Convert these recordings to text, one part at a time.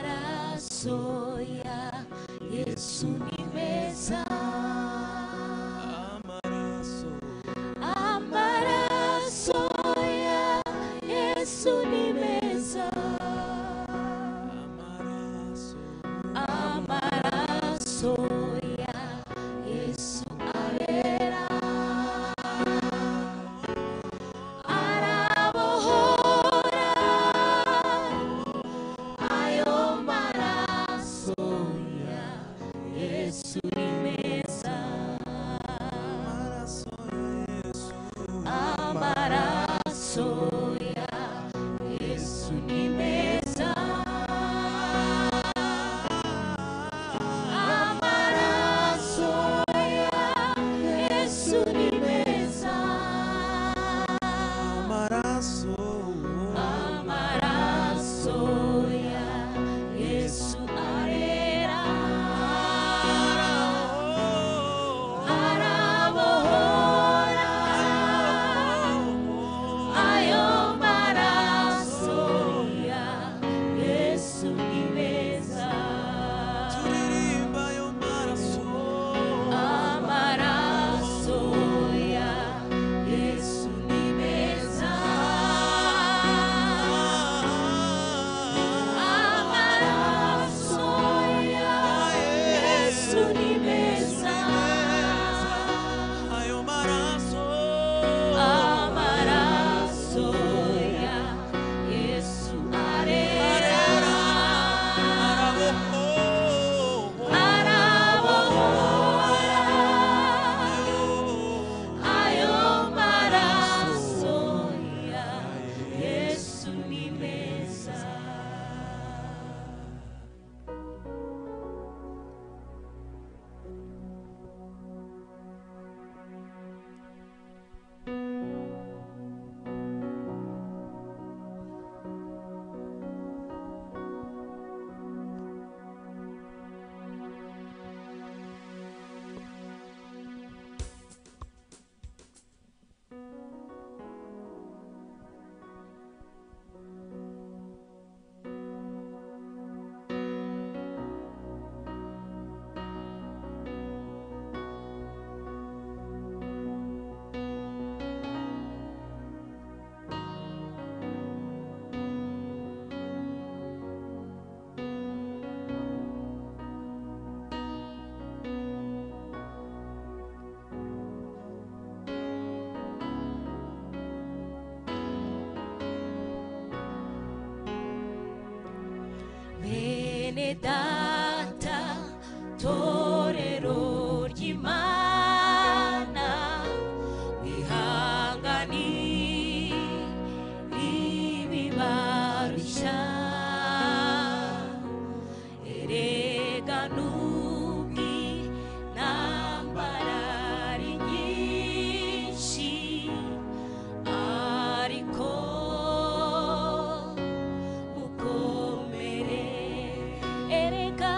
Amaraso ya Yesu ni meza. Amaraso ya Yesu ni meza. Amaraso ya Yesu arera. Arabohora ayo maraso ya Yesu ni meza. Amaraso ya Yesu ni meza. Amaraso ya Yesu ni meza. Amaraso ya Yesu arera. Arabohora ayo maraso ya Yesu ni meza. Amaraso ya Yesu ni meza. Amaraso ya Yesu ni meza. Amaraso ya Yesu arera. Arabohora ayo maraso ya Yesu ni meza. Bene data torero ry'Imana mwihangani ibibarushya erega n'ubwi ntambara ari nyinshi ariko mukomere. Erega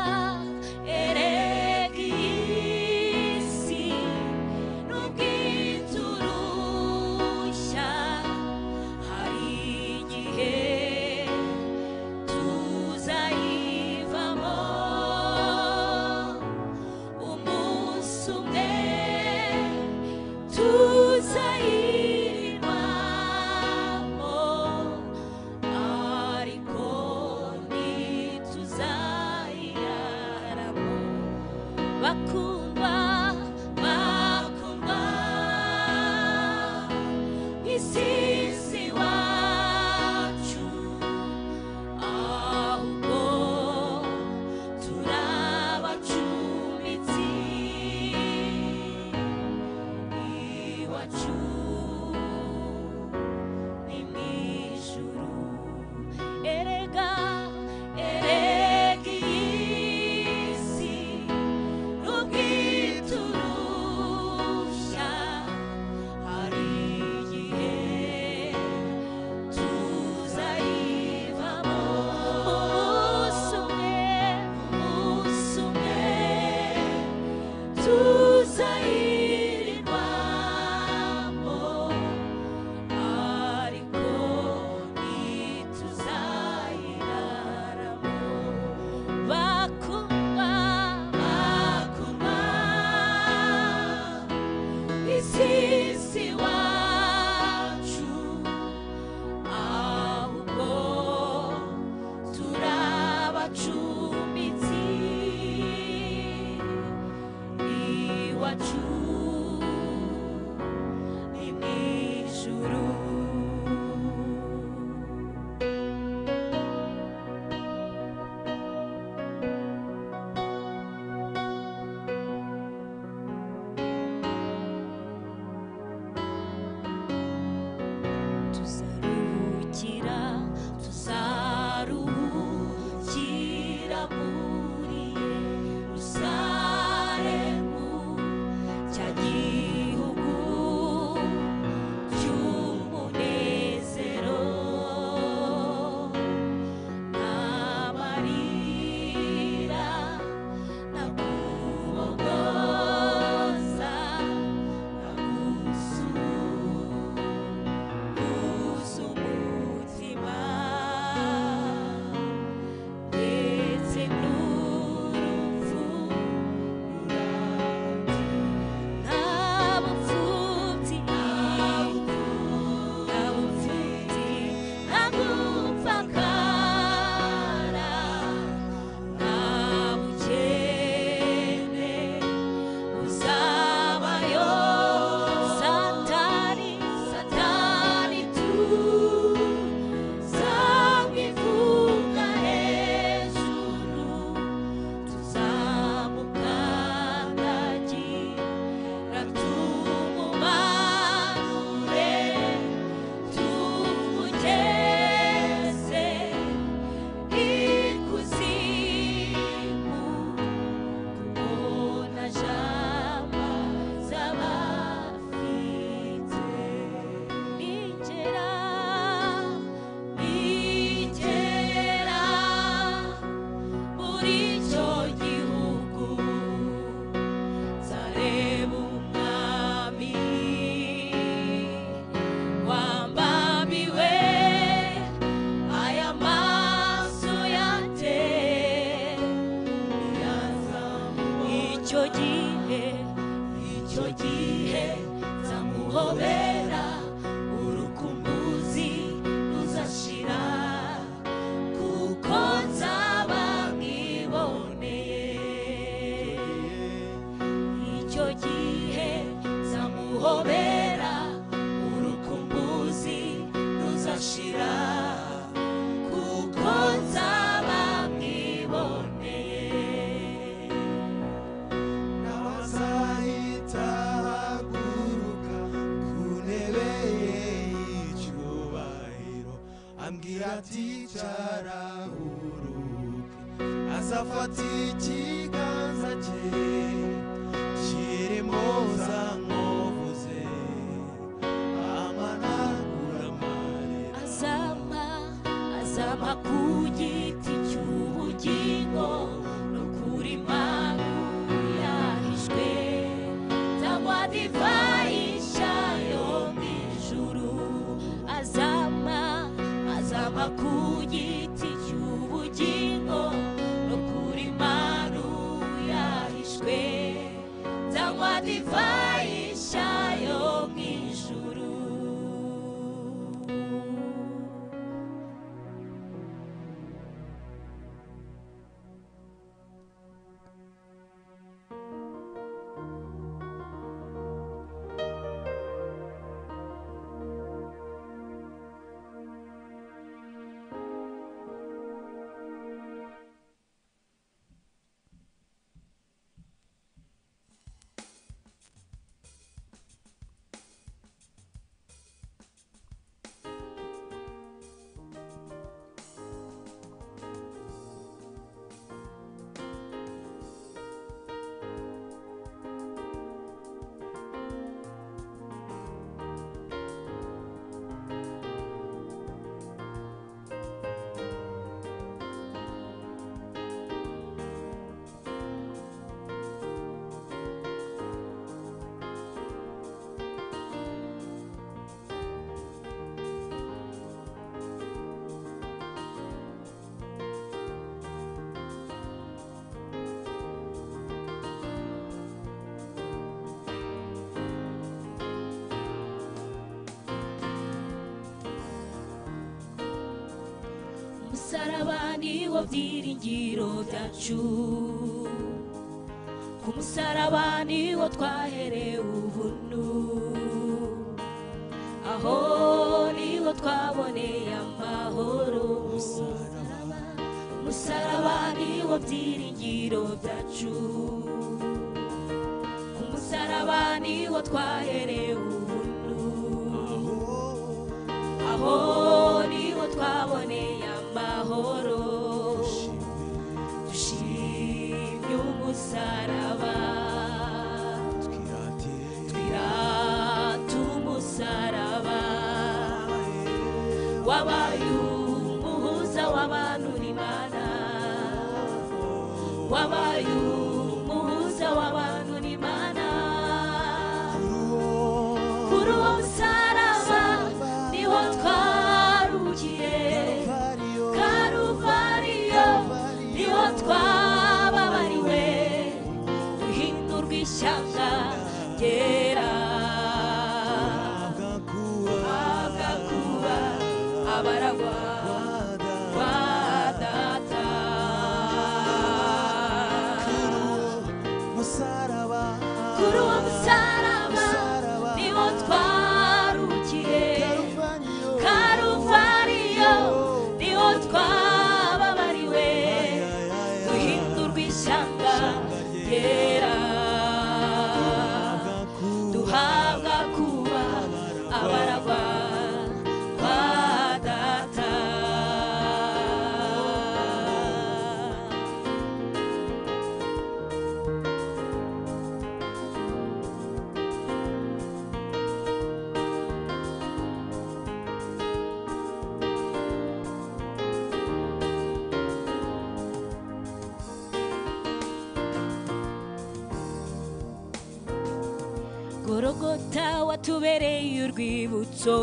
erega iyi si n'ubwiturushya hari igihe tuzayivamo umunsi umwe tuzayirirwamo ariko ntituzayiraramo. Bakundwa bakundwa mw'isi wacu ahubwo turabacumbitsi iwacu ni mw'ijuru. Erega erega iyi si n'ubwi Ambwira ati cara uruke, azafata ikiganza cye kirimo za nkovu ze, amanagura amarira. Azama ku giti cy'ubugingo no kuri manu yahishwe, cyangwa divayi nshya yo mu ijuru. Azama ku giti cy'ubugingo no kuri manu yahishwe, cyangwa divayi nshya yo mu ijuru. Umusaraba niwo byiringiro byacu, ku musaraba niwo twaherewe ubuntu, aho niho twaboneye amahoro. Umusaraba niwo byiringiro byacu, ku musaraba niwo twaherewe ubuntu, aho niho twaboneye amahoro. Dushimye umusaraba, twirate umusaraba, wabaye umuhuza w'abantu n'Imana, wabaye umuhuza w'abantu n'Imana. Kuri uwo musaraba niho twarukiye, Karuvariyo niho twababariwe, duhindurwa ishyanga ryera, duhabwa kuba abaragwa kwa Data. Kuri uwo musaraba niho twarukiye, Karuvariyo niho twababariwe, duhindurwa ishyanga ryera, duhabwa kuba abaragwa kwa Data. Golgotha watubereye urwibutso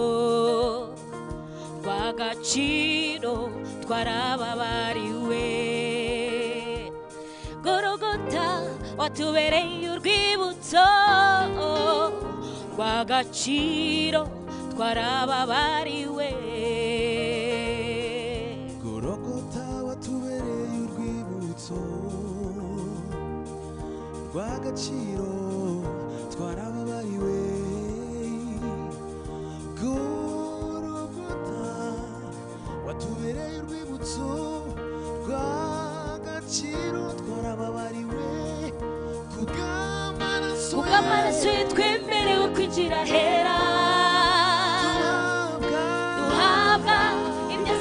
rw'agaciro twarababariwe. Golgotha watubereye urwibutso rw'agaciro twarababariwe. Golgotha watubereye urwibutso rw'agaciro twarababariwe. Golgotha watubereye urwibutso rw'agaciro twarababariwe, kubw'amaraso ye twemerewe kwinjira ahera, duhabwa ibyo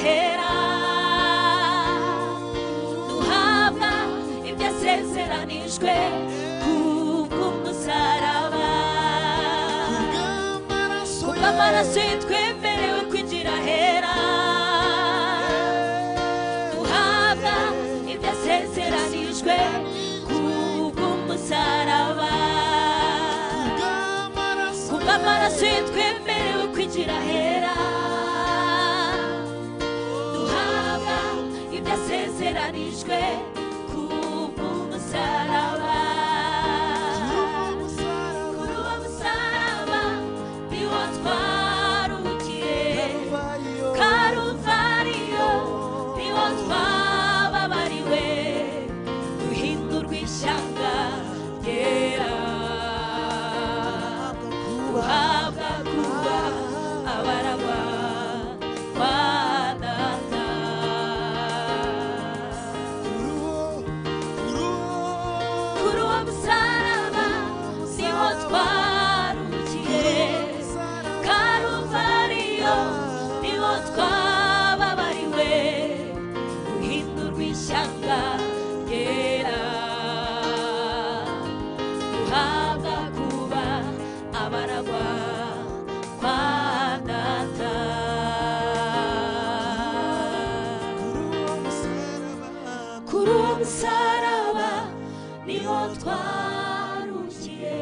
hera, duhabwa ibyasezeranijwe kubw'umusaraba. Kubw'amaraso ye twemerewe kwinjira hera, duhabwa ibyasezeranijwe kubw'umusaraba. Kubw'amaraso ye twemerewe kwinjira hera, duhabwa ibyasezeranijwe kubw'umusaraba. Kuri uwo musaraba niwo twarukiye, Karuvariyo niwo twababariwe, duhindurwa ishyanga ryera, duhabwa kuba abaragwa kwa Data. Kuri uwo musaraba niwo twarukiye, Karuvariyo niwo twababariwe, duhindurwa ishyanga ryera, duhabwa kuba abaragwa kwa Data. Kuri uwo musaraba niho twarukiye,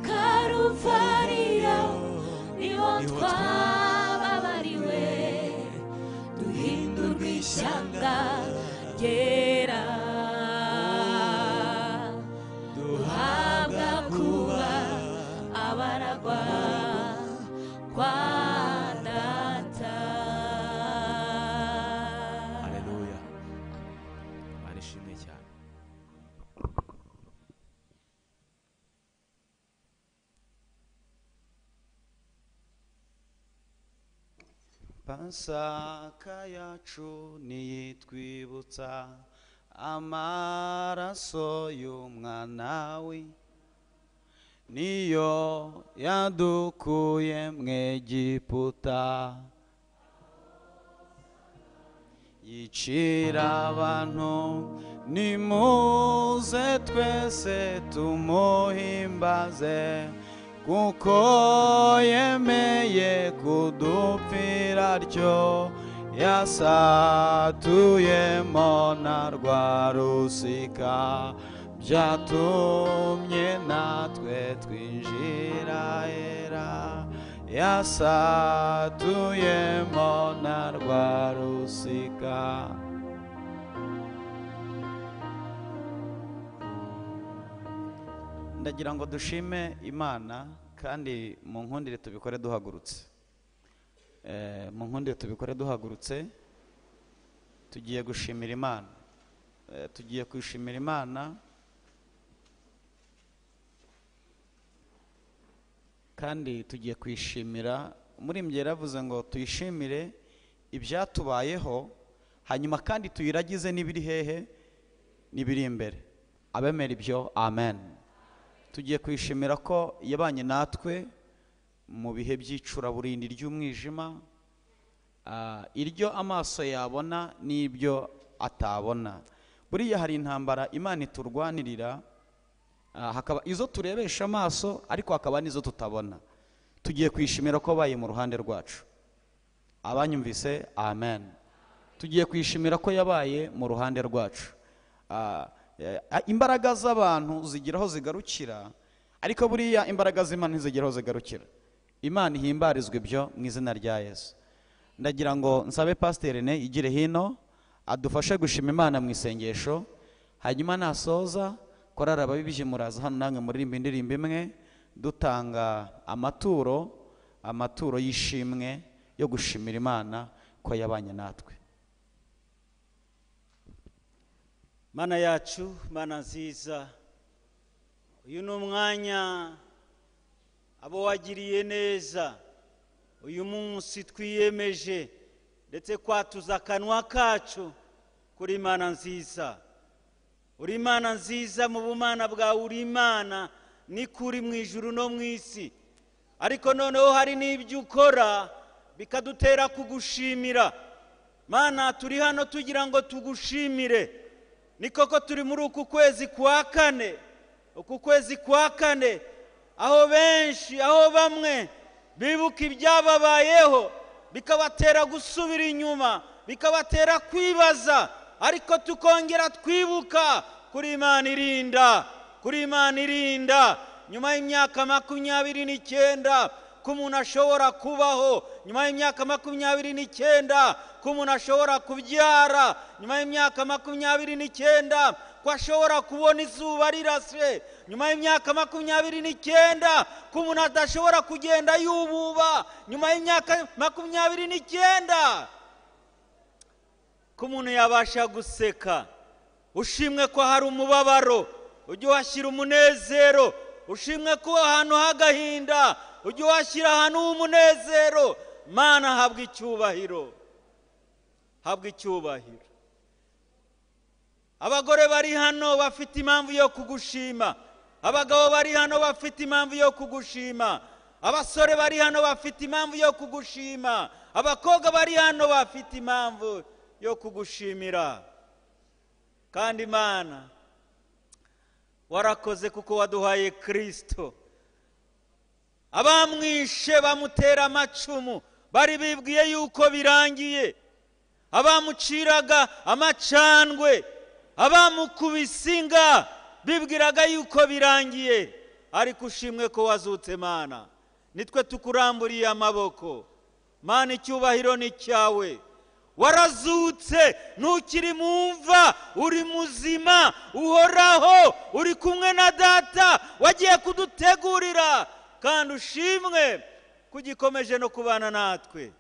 Karuvariyo niho twababariwe, duhindurwa ishyanga ryera, duhabwa kuba abaragwa kwa Data. Haleluya. Imana ishimwe cyane. Pasaka yacu niyitwibutsa amaraso y'umwana we, niyo yadukuye mu Egiputa, yicira abantu. Nimuze twese tumuhimbaze, kuko yemeye kudupfira atyo, yasatuyemo na rwa rusika, byatumye natwe twinjira hera, yasatuyemo na rwa rusika. Ndagira ngo dushime Imana, kandi mu nkundire tubikore duhagurutse. Mu nkundire tubikore duhagurutse. Tugiye gushimira Imana. Tugiye kwishimira Imana, kandi tugiye kwishimira. Umuririmbyi yaravuze ngo tuyishimire ibyatubayeho, hanyuma kandi tuyiragize n'ibiri hehe n'ibiri imbere. Abemera ibyo, amen. Tugiye kwishimira ko yabanye natwe mu bihe by'icuraburindi ry'umwijima, iryo amaso yabona n'ibyo atabona. Buriya hari intambara Imana iturwanirira, hakaba izo turebesha amaso, ariko hakaba n'izo tutabona. Tugiye kwishimira ko baye mu ruhande rwacu. Abanyumvise, amen. Tugiye kwishimira ko yabaye mu ruhande rwacu. Imbaraga z'abantu zigira aho zigarukira, ariko buriya imbaraga z'Imana ntizigira aho zigarukira. Imana ihimbarizwe ibyo mu izina rya Yesu. Ndagira ngo nsabe Pasiteri Rene igire hino adufashe gushima Imana mu isengesho, hanyuma nasoza korari ababibye muraza hano namwe muririmba indirimbo imwe, dutanga amaturo, amaturo y'ishimwe yo gushimira Imana ko yabanye natwe. Mana yacu, Mana nziza, uyu ni umwanya abo wagiriye neza. Uyu munsi twiyemeje ndetse kwatuza akanwa kacu kuri Imana nziza. Uri Imana nziza mu bumana bwawe, uri Imana ni kuri mu ijuru no mu isi. Ariko noneho hari n'ibyo ukora bikadutera kugushimira. Mana, turi hano tugira ngo tugushimire. Ni koko turi muri uku kwezi kwa kane, uku kwezi kwa kane, aho benshi, aho bamwe bibuka ibyababayeho bikabatera gusubira inyuma, bikabatera kwibaza, ariko tukongera twibuka kuri Imana irinda, kuri Imana irinda. Nyuma y'imyaka 29 ko umuntu ashobora kubaho, nyuma y'imyaka 29 ko umuntu ashobora kubyara, nyuma y'imyaka 29 ko ashobora kubona izuba rirashe, nyuma y'imyaka 29 ko umuntu adashobora kugenda yububa, nyuma y'imyaka 29 ko umuntu yabasha guseka. Ushimwe ko hari umubabaro ujye uhashyira umunezero, ushimwe ko ahantu h'agahinda ujye uhashyira ahantu h'umunezero. Mana, habwa icyubahiro, habwa icyubahiro. Abagore bari hano bafite impamvu yo kugushima, abagabo bari hano bafite impamvu yo kugushima, abasore bari hano bafite impamvu yo kugushima, abakobwa bari hano bafite impamvu yo kugushimira. Kandi Imana, warakoze kuko waduhaye Kristo. Abamwishe bamutera amacumu bari bibwiye yuko birangiye, abamuciraga amacandwe, abamukubise inga bibwiraga yuko birangiye, ariko ushimwe ko wazutse. Mana, nitwe tukuramburiye amaboko. Mana, icyubahiro ni cyawe. Warazutse, ntukiri mu mva, uri muzima, uhoraho, uri kumwe na Data, wagiye kudutegurira. Kandi ushimwe kugikomeje no kubana natwe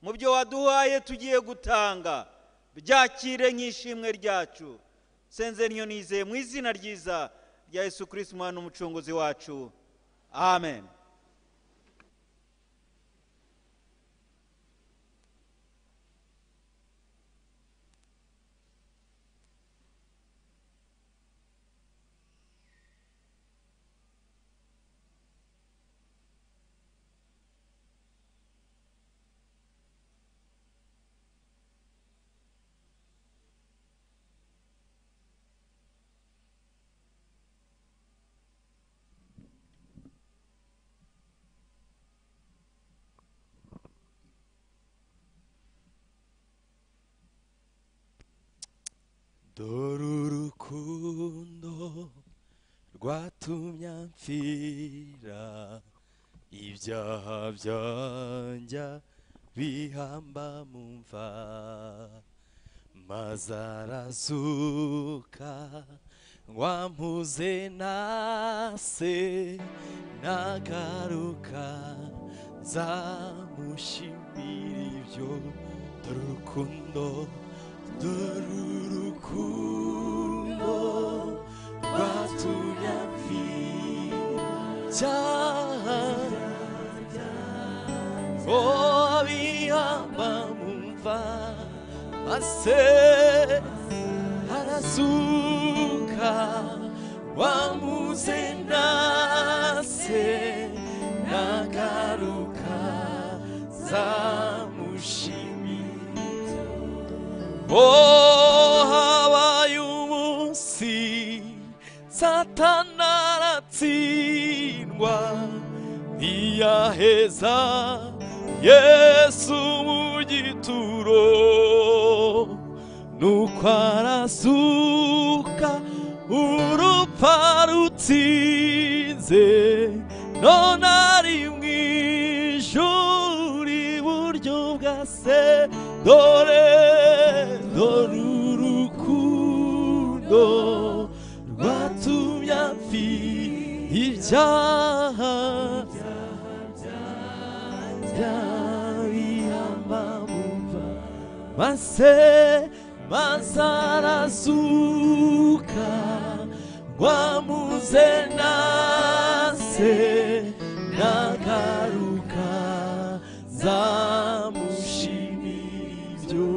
mu byo waduhaye tugiye gutanga, byakire nk'ishimwe ryacu. Senze niyo nizeye mu izina ryiza rya Yesu Kristo umwana umucunguzi wacu, amen. Dore urukundo rwatumye amfira, ibyaha byanjye bihamba mu mva, maze arazuka wampuze na se, nagaruka nzamushimira ibyo. Dore urukundo, dore urukundo rwatumye amfira, oh bihamba mu mva, maze arazuka wamuze na se, nagaruka nzamushimira. Oh, habaye umunsi Satani aratsindwa, ntiyaheza Yesu mu gituro, nuko arasuka urupfa rutsinze, none ari mu ijuru iburyo bwa se. Dore, dore urukundo rwatumye amfira ibyaha bihamba mu mva, maze maze arazuka wamuze na se, nagaruka nzamushimira ibyo.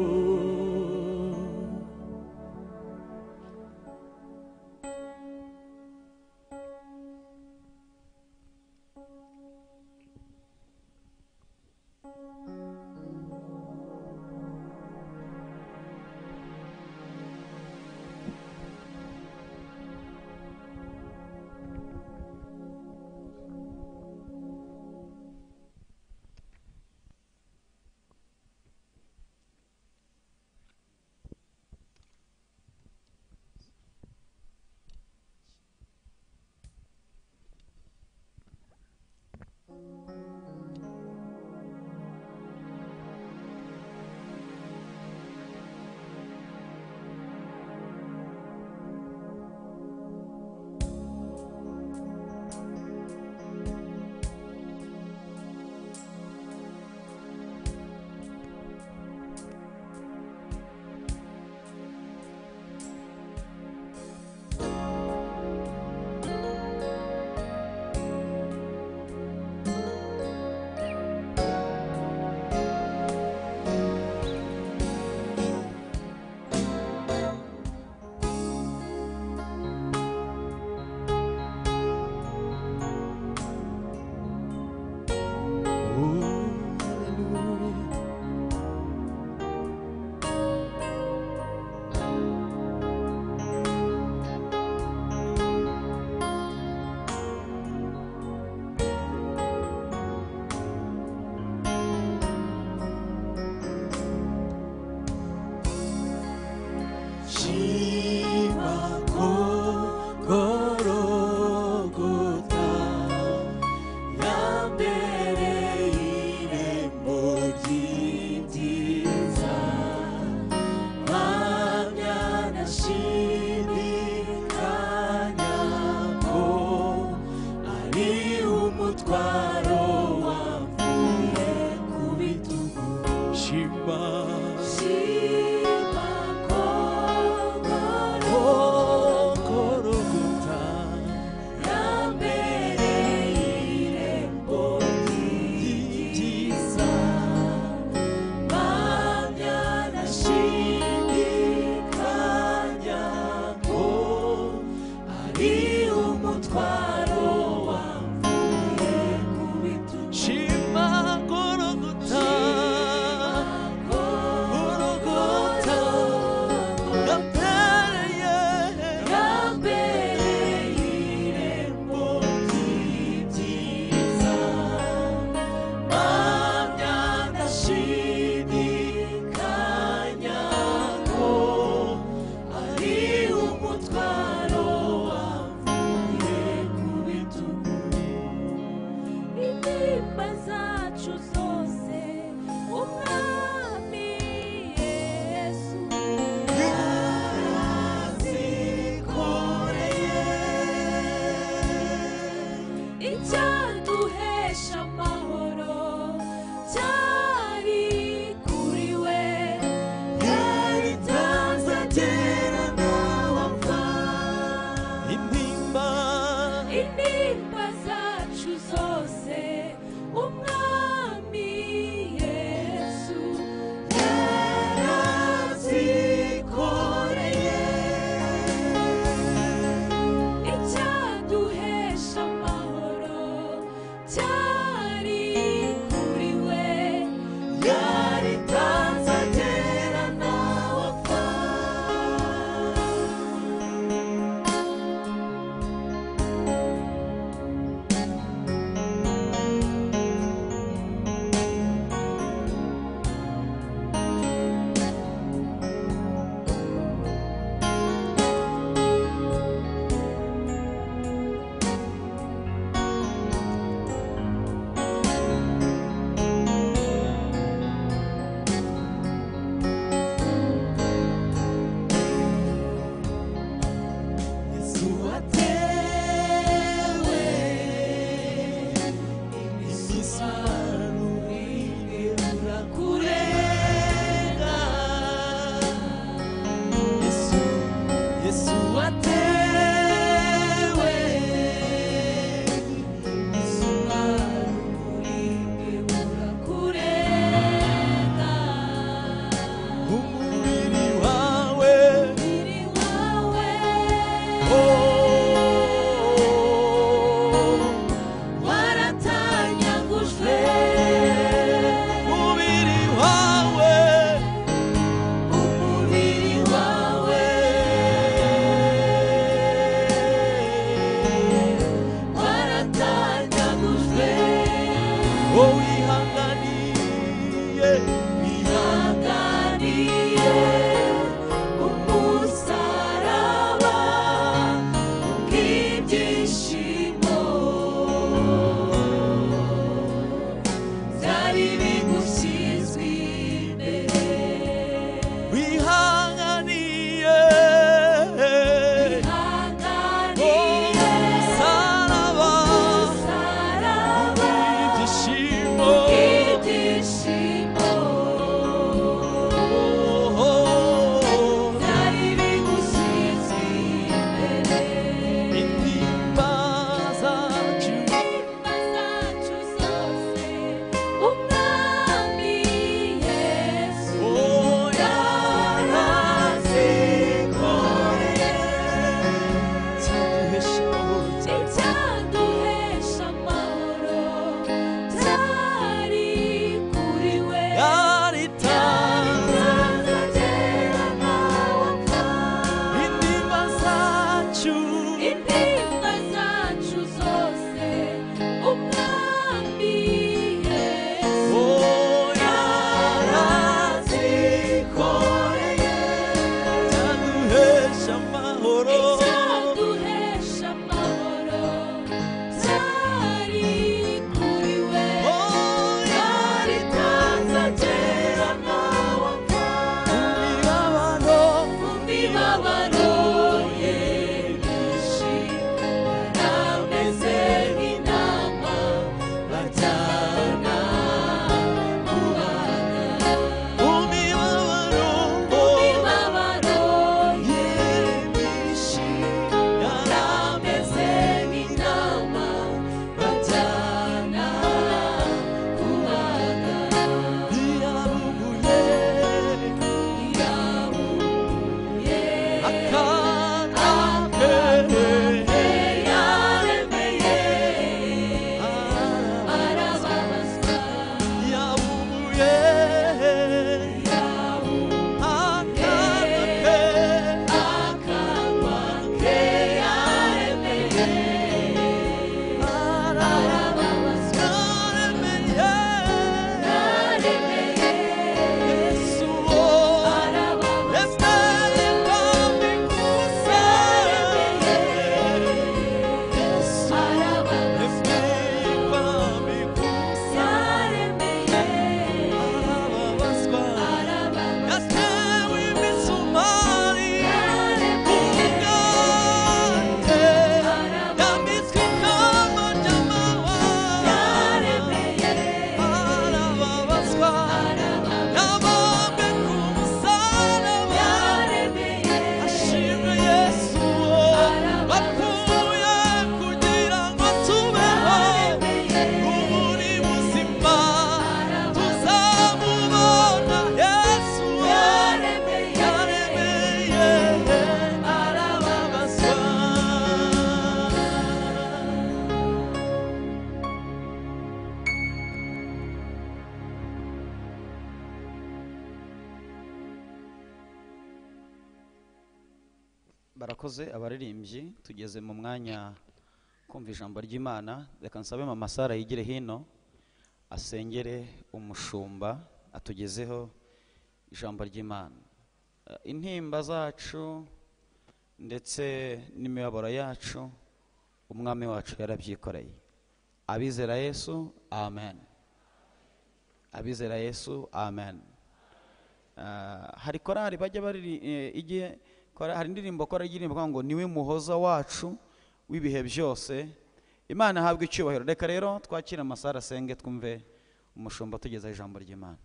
Umutwaro wamvuye ku bitugu. Shima Golgotha, Golgotha, yambereye, Yambereye irembo ry'ibyiza, mpamya ndashidikanya ko ari umutwaro wamvuye ku bitugu. Intimba zacu zose Umwami Yesu yarazikoreye. Icyaduhesha amahoro cyari kuri we, yaritanze agera nawe apfa. Intimba, Intimba zacu zose Umwami Yesu yarazikoreye. Icyaduhesha amahoro cyari Barakoze abaririmbyi. Tugeze mu mwanya kumva ijambo ry'Imana. Reka nsabe Mama Sara yigire hino asengere umushumba atugezeho ijambo ry'Imana. Intimba zacu ndetse n'imibabaro yacu umwami wacu yarabyikoreye. Abizera Yesu, amen. Abizera Yesu, amen. Hari korari bajya bari igihe hari indirimbo kora igirimbo ngo niwe muhoza wacu w'ibihe byose. Imana ahabwe icyubahiro. Reka rero twakire amasara asenge twumve umushumba tugezaho ijambo ry'Imana.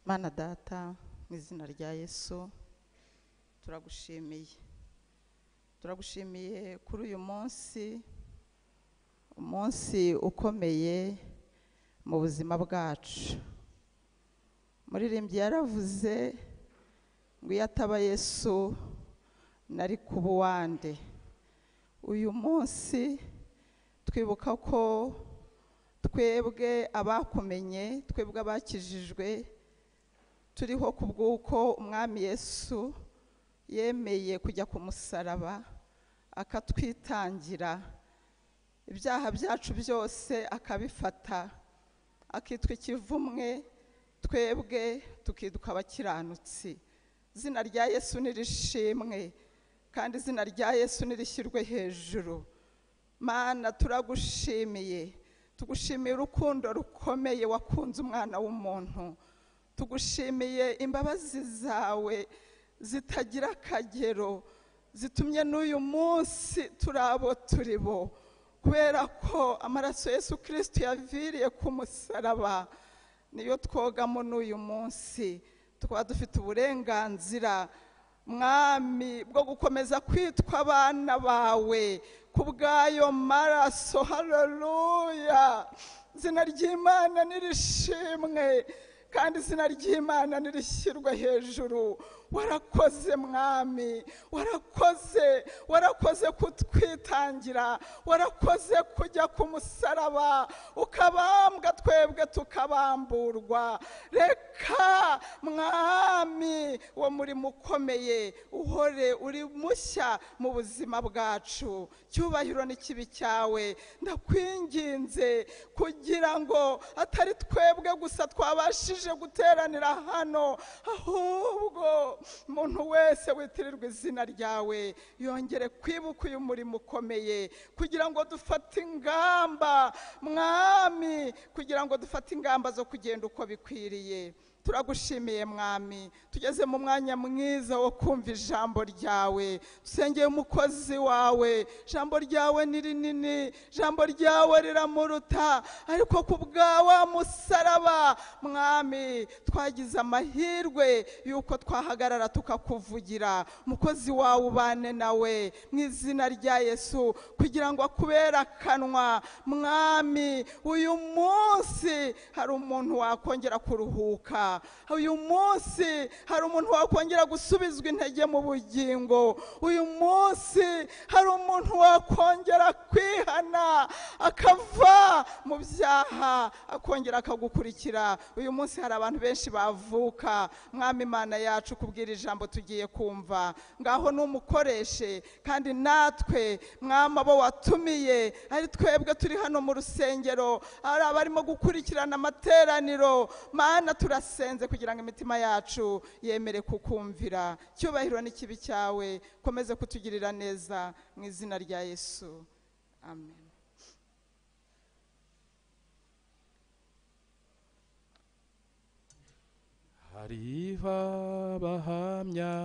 Mana Data, mu izina rya Yesu turagushimiye. Turagushimiye kuri uyu munsi, umunsi ukomeye mu buzima bwacu. Muririmbyi yaravuze ngo iyo ataba Yesu nari kuba uwande. Uyu munsi twibuka ko twebwe abakumenye, twebwe abakijijwe, turiho kubw'uko umwami Yesu yemeye kujya ku musaraba akatwitangira ibyaha byacu byose akabifata, akitwa ikivumwe, twebwe tukitwa abakiranutsi. Izina rya Yesu nirishimwe kandi izina rya Yesu nirishyirwe hejuru. Mana turagushimiye, tugushimiye urukundo rukomeye wakunze umwana w'umuntu, tugushimiye imbabazi zawe zitagira akagero zitumye n'uyu munsi turabo turibo, kubera ko amaraso Yesu Kristo yaviriye ku musaraba niyo twogamo n'uyu munsi. Tukaba dufite uburenganzira Mwami bwo gukomeza kwitwa abana bawe kubw'ayo maraso. Haleluya! Izina ry'Imana nirishimwe kandi izina ry'Imana nirishyirwe hejuru. Warakoze Mwami, warakoze, warakoze kutwitangira, warakoze kujya ku musaraba ukabambwa twebwe tukabamburwa. Reka Mwami uwo murimo ukomeye uhore uri mushya mu buzima bwacu. Cyubahiro n'ikibi cyawe ndakwinginze kugira ngo atari twebwe gusa twabashije guteranira hano, ahubwo umuntu wese witirirwa izina ryawe yongere kwibuka uyu murimo ukomeye, kugira ngo dufate ingamba Mwami, kugira ngo dufate ingamba zo kugenda uko bikwiriye. Turagushimiye Mwami, tugeze mu mwanya mwiza wo kumva ijambo ryawe. Dusengeye umukozi wawe, ijambo ryawe ni rinini, ijambo ryawe riramuruta, ariko ku bwawe musaraba Mwami twagize amahirwe yuko twahagarara tukakuvugira. Umukozi wawe ubane nawe mu izina rya Yesu, kugira ngo akubere akanwa. Mwami uyu munsi hari umuntu wakongera kuruhuka, uyu munsi hari umuntu wakongera gusubizwa intege mu bugingo, uyu munsi hari umuntu wakongera kwihana akava mu byaha akongera akagukurikira. Uyu munsi hari abantu benshi bavuka. Mwami Imana yacu, kubwira ijambo tugiye kumva, ngaho numukoreshe, kandi natwe Mwami abo watumiye, ari twebwe turi hano mu rusengero, ari abarimo gukurikirana amateraniro, Mana turasenze kugira ngo imitima yacu yemere kukumvira. Cyubahiro n'ikibi cyawe, komeze kutugirira neza mu izina rya Yesu, amen. Hariho abahamya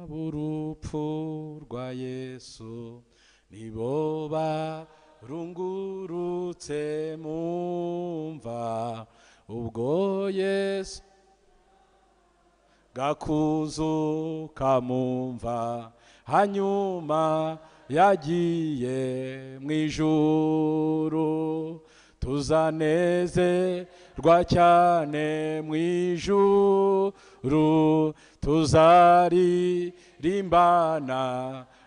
b'urupfu rwa Yesu, nibo barungurutse mu mva, ubwo Yesu gakuzuka mu mva, hanyuma yagiye mu ijuru. Tuzanezerwa cyane mu ijuru, tuzaririmbana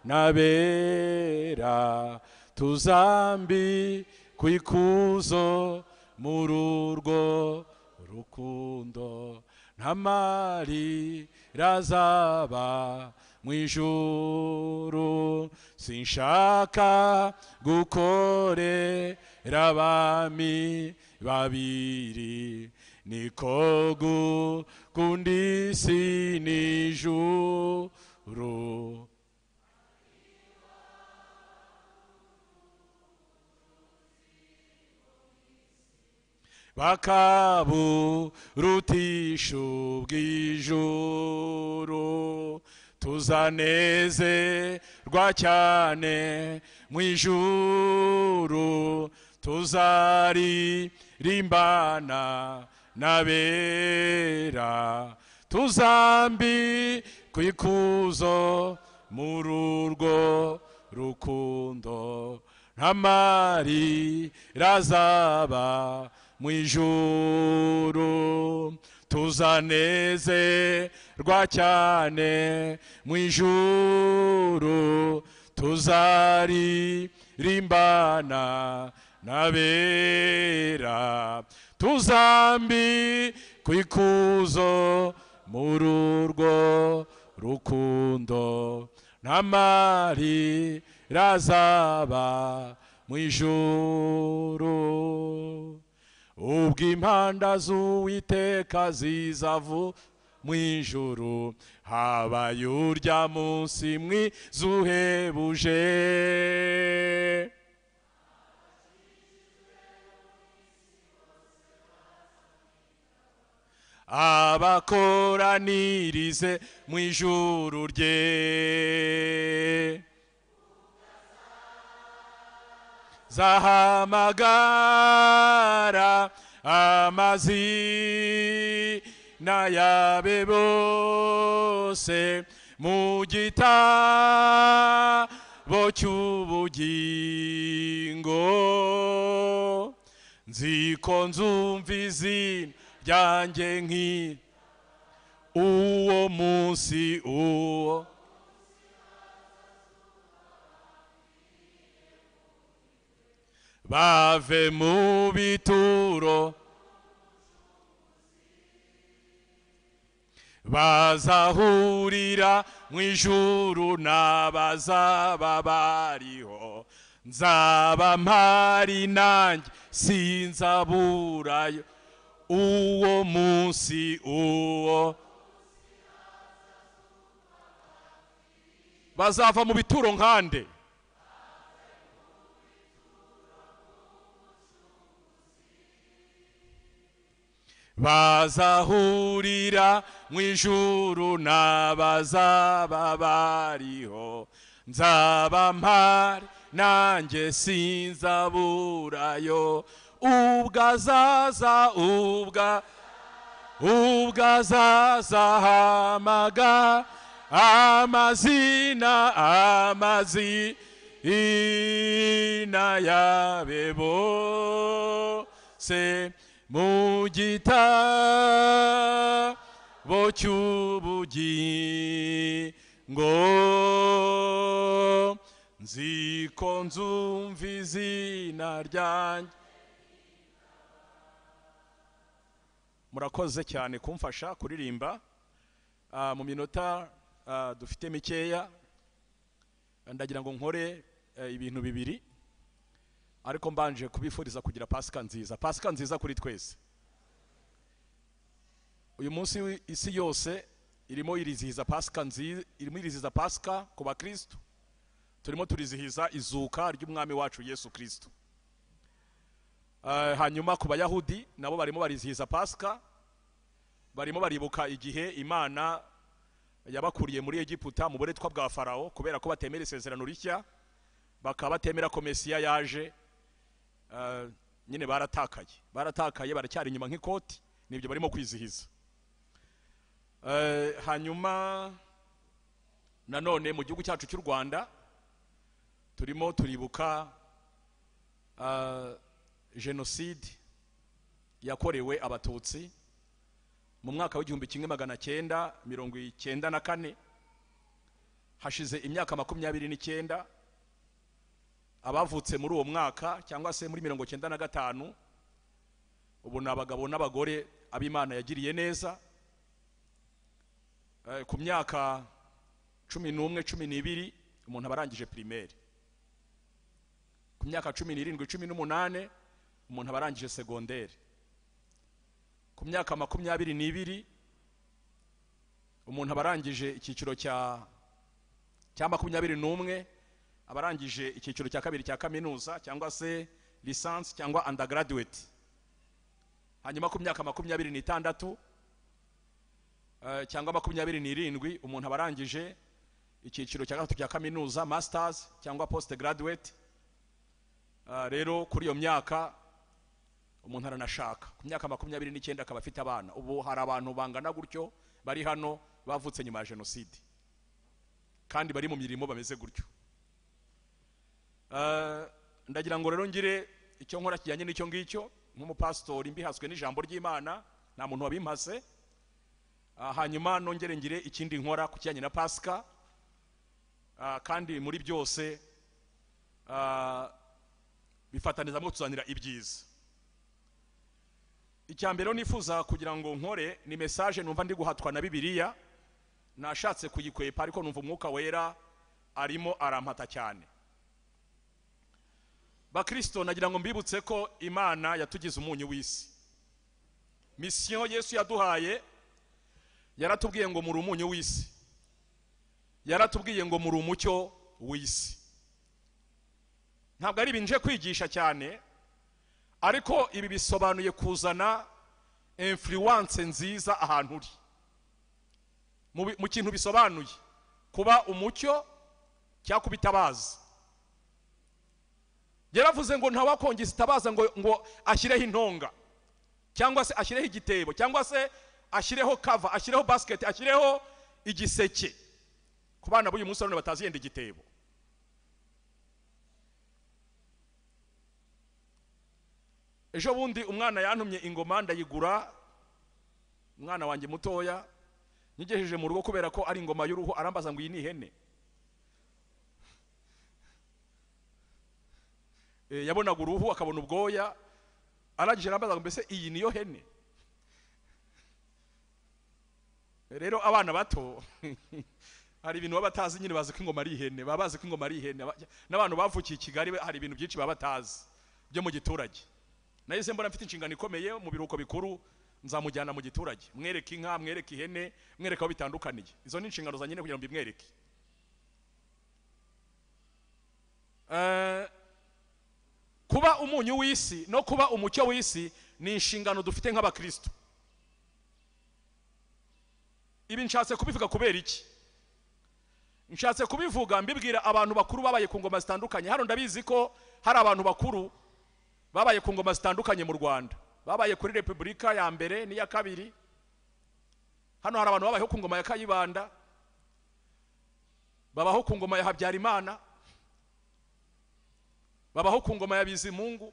n'abera, tuzambikwa ikuzo muri urwo rukundo. Ntamarira azaba mu ijuru. Sinshaka gukorera abami babiri, niko gukunda isi n'ijuru. Bakaburutisha ubw'ijuru, tuzanezerwa cyane mu ijuru, tuzaririmbana n'abera, tuzambikwa ikuzo muri urwo rukundo. Ntamarira azaba mu ijuru, tuzanezerwa cyane mu ijuru, tuzaririmbana n'abera, tuzambikwa ikuzo muri urwo rukundo. Ntamarira azaba mu ijuru. Ubwo impanda z'Uwiteka zizavu mu ijuru, habaye urya munsi mwiza uhebuje. Abakoranirize mu ijuru rye, zahamagara amazina yabe bose mu gitabo cy'ubugingo. Nziko nzumva izina ryanjye nki uwo munsi, uwo bave mu bituro, bazahurira mu ijuru n'abazaba bariho. Nzaba mpari nanjye sinzaburayo uwo munsi, uwo bazava mu bituro nkande. Bazahurira mu ijuru n'abazaba bariho, nzaba mpari nanjye sinzaburayo. Ubwo azaza, ubwo azaza hamaga amazina, amazina yabe bose mu gitabo cy'ubugingo. Nziko nzumva izina ryanjye. Murakoze cyane kumfasha kuririmba. Mu minota dufite mikeya, ndagira ngo nkore ibintu bibiri, ariko mbanje kubifuriza kugira Pasika nziza. Pasika nziza kuri twese. Uyu munsi isi yose irimo irizihiza Pasika nziza, irimo irizihiza Pasika ku bakristo. Turimo turizihiza izuka ry'umwami wacu Yesu Kristo. Hanyuma ku bayahudi nabo barimo barizihiza Pasika, barimo baribuka igihe Imana yabakuriye muri Egiputa mu buretwa bwa Farao, kubera ko batemera isezerano rishya, bakaba batemera ko Mesiya yaje. Nyine baratakaye, baracyari inyuma nk'ikoti, nibyo barimo kwizihiza. Hanyuma nanone mu gihugu cyacu cy'u Rwanda turimo turibuka jenoside yakorewe abatutsi mu mwaka w'1994. Hashize imyaka 29. Abavutse muri uwo mwaka cyangwa se muri 95 ubu ni abagabo n'abagore ab'Imana yagiriye neza. Ku myaka 11, 12 umuntu aba arangije primaire. Ku myaka 17, 18 umuntu aba arangije secondaire. Ku myaka 22 umuntu aba arangije icyiciro cya 21, aba arangije icyiciro cya kabiri cya kaminuza cyangwa se licence cyangwa undergraduate. Hanyuma ku myaka 26 cyangwa 27 umuntu aba arangije icyiciro cya gatatu cya kaminuza, masters cyangwa postgraduate. Rero kuri iyo myaka umuntu aranashaka. Ku myaka 29 akaba afite abana. Ubu hari abantu bangana gutyo bari hano bavutse nyuma ya jenoside kandi bari mu mirimo bameze gutyo. Ndagira ngo rero ngire icyo nkora kijyanye n'icyo ngicyo nk'umupasitori mbihaswe n'ijambo ry'Imana, nta muntu wabimpase. Hanyuma nongere ngire ikindi nkora ku kijyanye na Pasika. Kandi muri byose bifataniza mu kutuzanira ibyiza. Icya mbere nifuza kugira ngo nkore ni message numva ndi guhatwa na Bibiliya. Nashatse kuyikwepa ariko numva Umwuka Wera arimo arampata cyane. Bakristo, nagira ngo mbibutse ko Imana yatugize umunyu w'isi. Mission Yesu yaduhaye, yaratubwiye ngo muri umunyu w'isi, yaratubwiye ngo muri umucyo w'isi. Ntabwo ari ibinje kwigisha cyane, ariko ibi bisobanuye kuzana influence nziza ahantu uri. Mu kintu bisobanuye kuba umucyo cyangwa kuba itabaza. Yaravuze ngo ntawakongeza itabaza ngo ashyireho intonga, cyangwa se ashyireho igitebo, cyangwa se ashyireho cover, ashyireho basket, ashyireho igiseke. Ku bana b'uyu munsi none batazi yenda igitebo. Ejo bundi umwana yantumye ingoma ndayigura, umwana wanjye mutoya, nyigejeje mu rugo kubera ko ari ingoma y'uruhu, arambaza ngo iyi ni ihene. Yabonaga uruhu akabona ubwoya, arangije arambaza ngo mbese iyi niyo hene. Rero abana bato hari ibintu baba batazi nyine, bazi ko ingoma ari ihene, baba bazi ko ingoma ari ihene. N'abantu bavukiye i Kigali hari ibintu byinshi baba batazi byo mu giturage. Nahise mbona mfite inshingano ikomeye mu biruhuko bikuru, nzamujyana mu giturage, mwereke inka, mwereke ihene, mwereke aho bitandukaniye. Izo ni inshingano zanjye kugira ngo mbimwereke. Kuba umunyu w'isi no kuba umucyo w'isi ni inshingano dufite nk'abakristo. Ibi nshatse kubivuga kubera iki? Nshatse kubivuga mbibwira abantu bakuru babaye ku ngoma zitandukanye. Hano ndabizi ko hari abantu bakuru babaye ku ngoma zitandukanye mu Rwanda, babaye kuri Repubulika ya mbere n'iya kabiri. Hano hari abantu babayeho ku ngoma ya Kayibanda, babaho ku ngoma ya Habyarimana, babaho ku ngoma ya Bizimungu,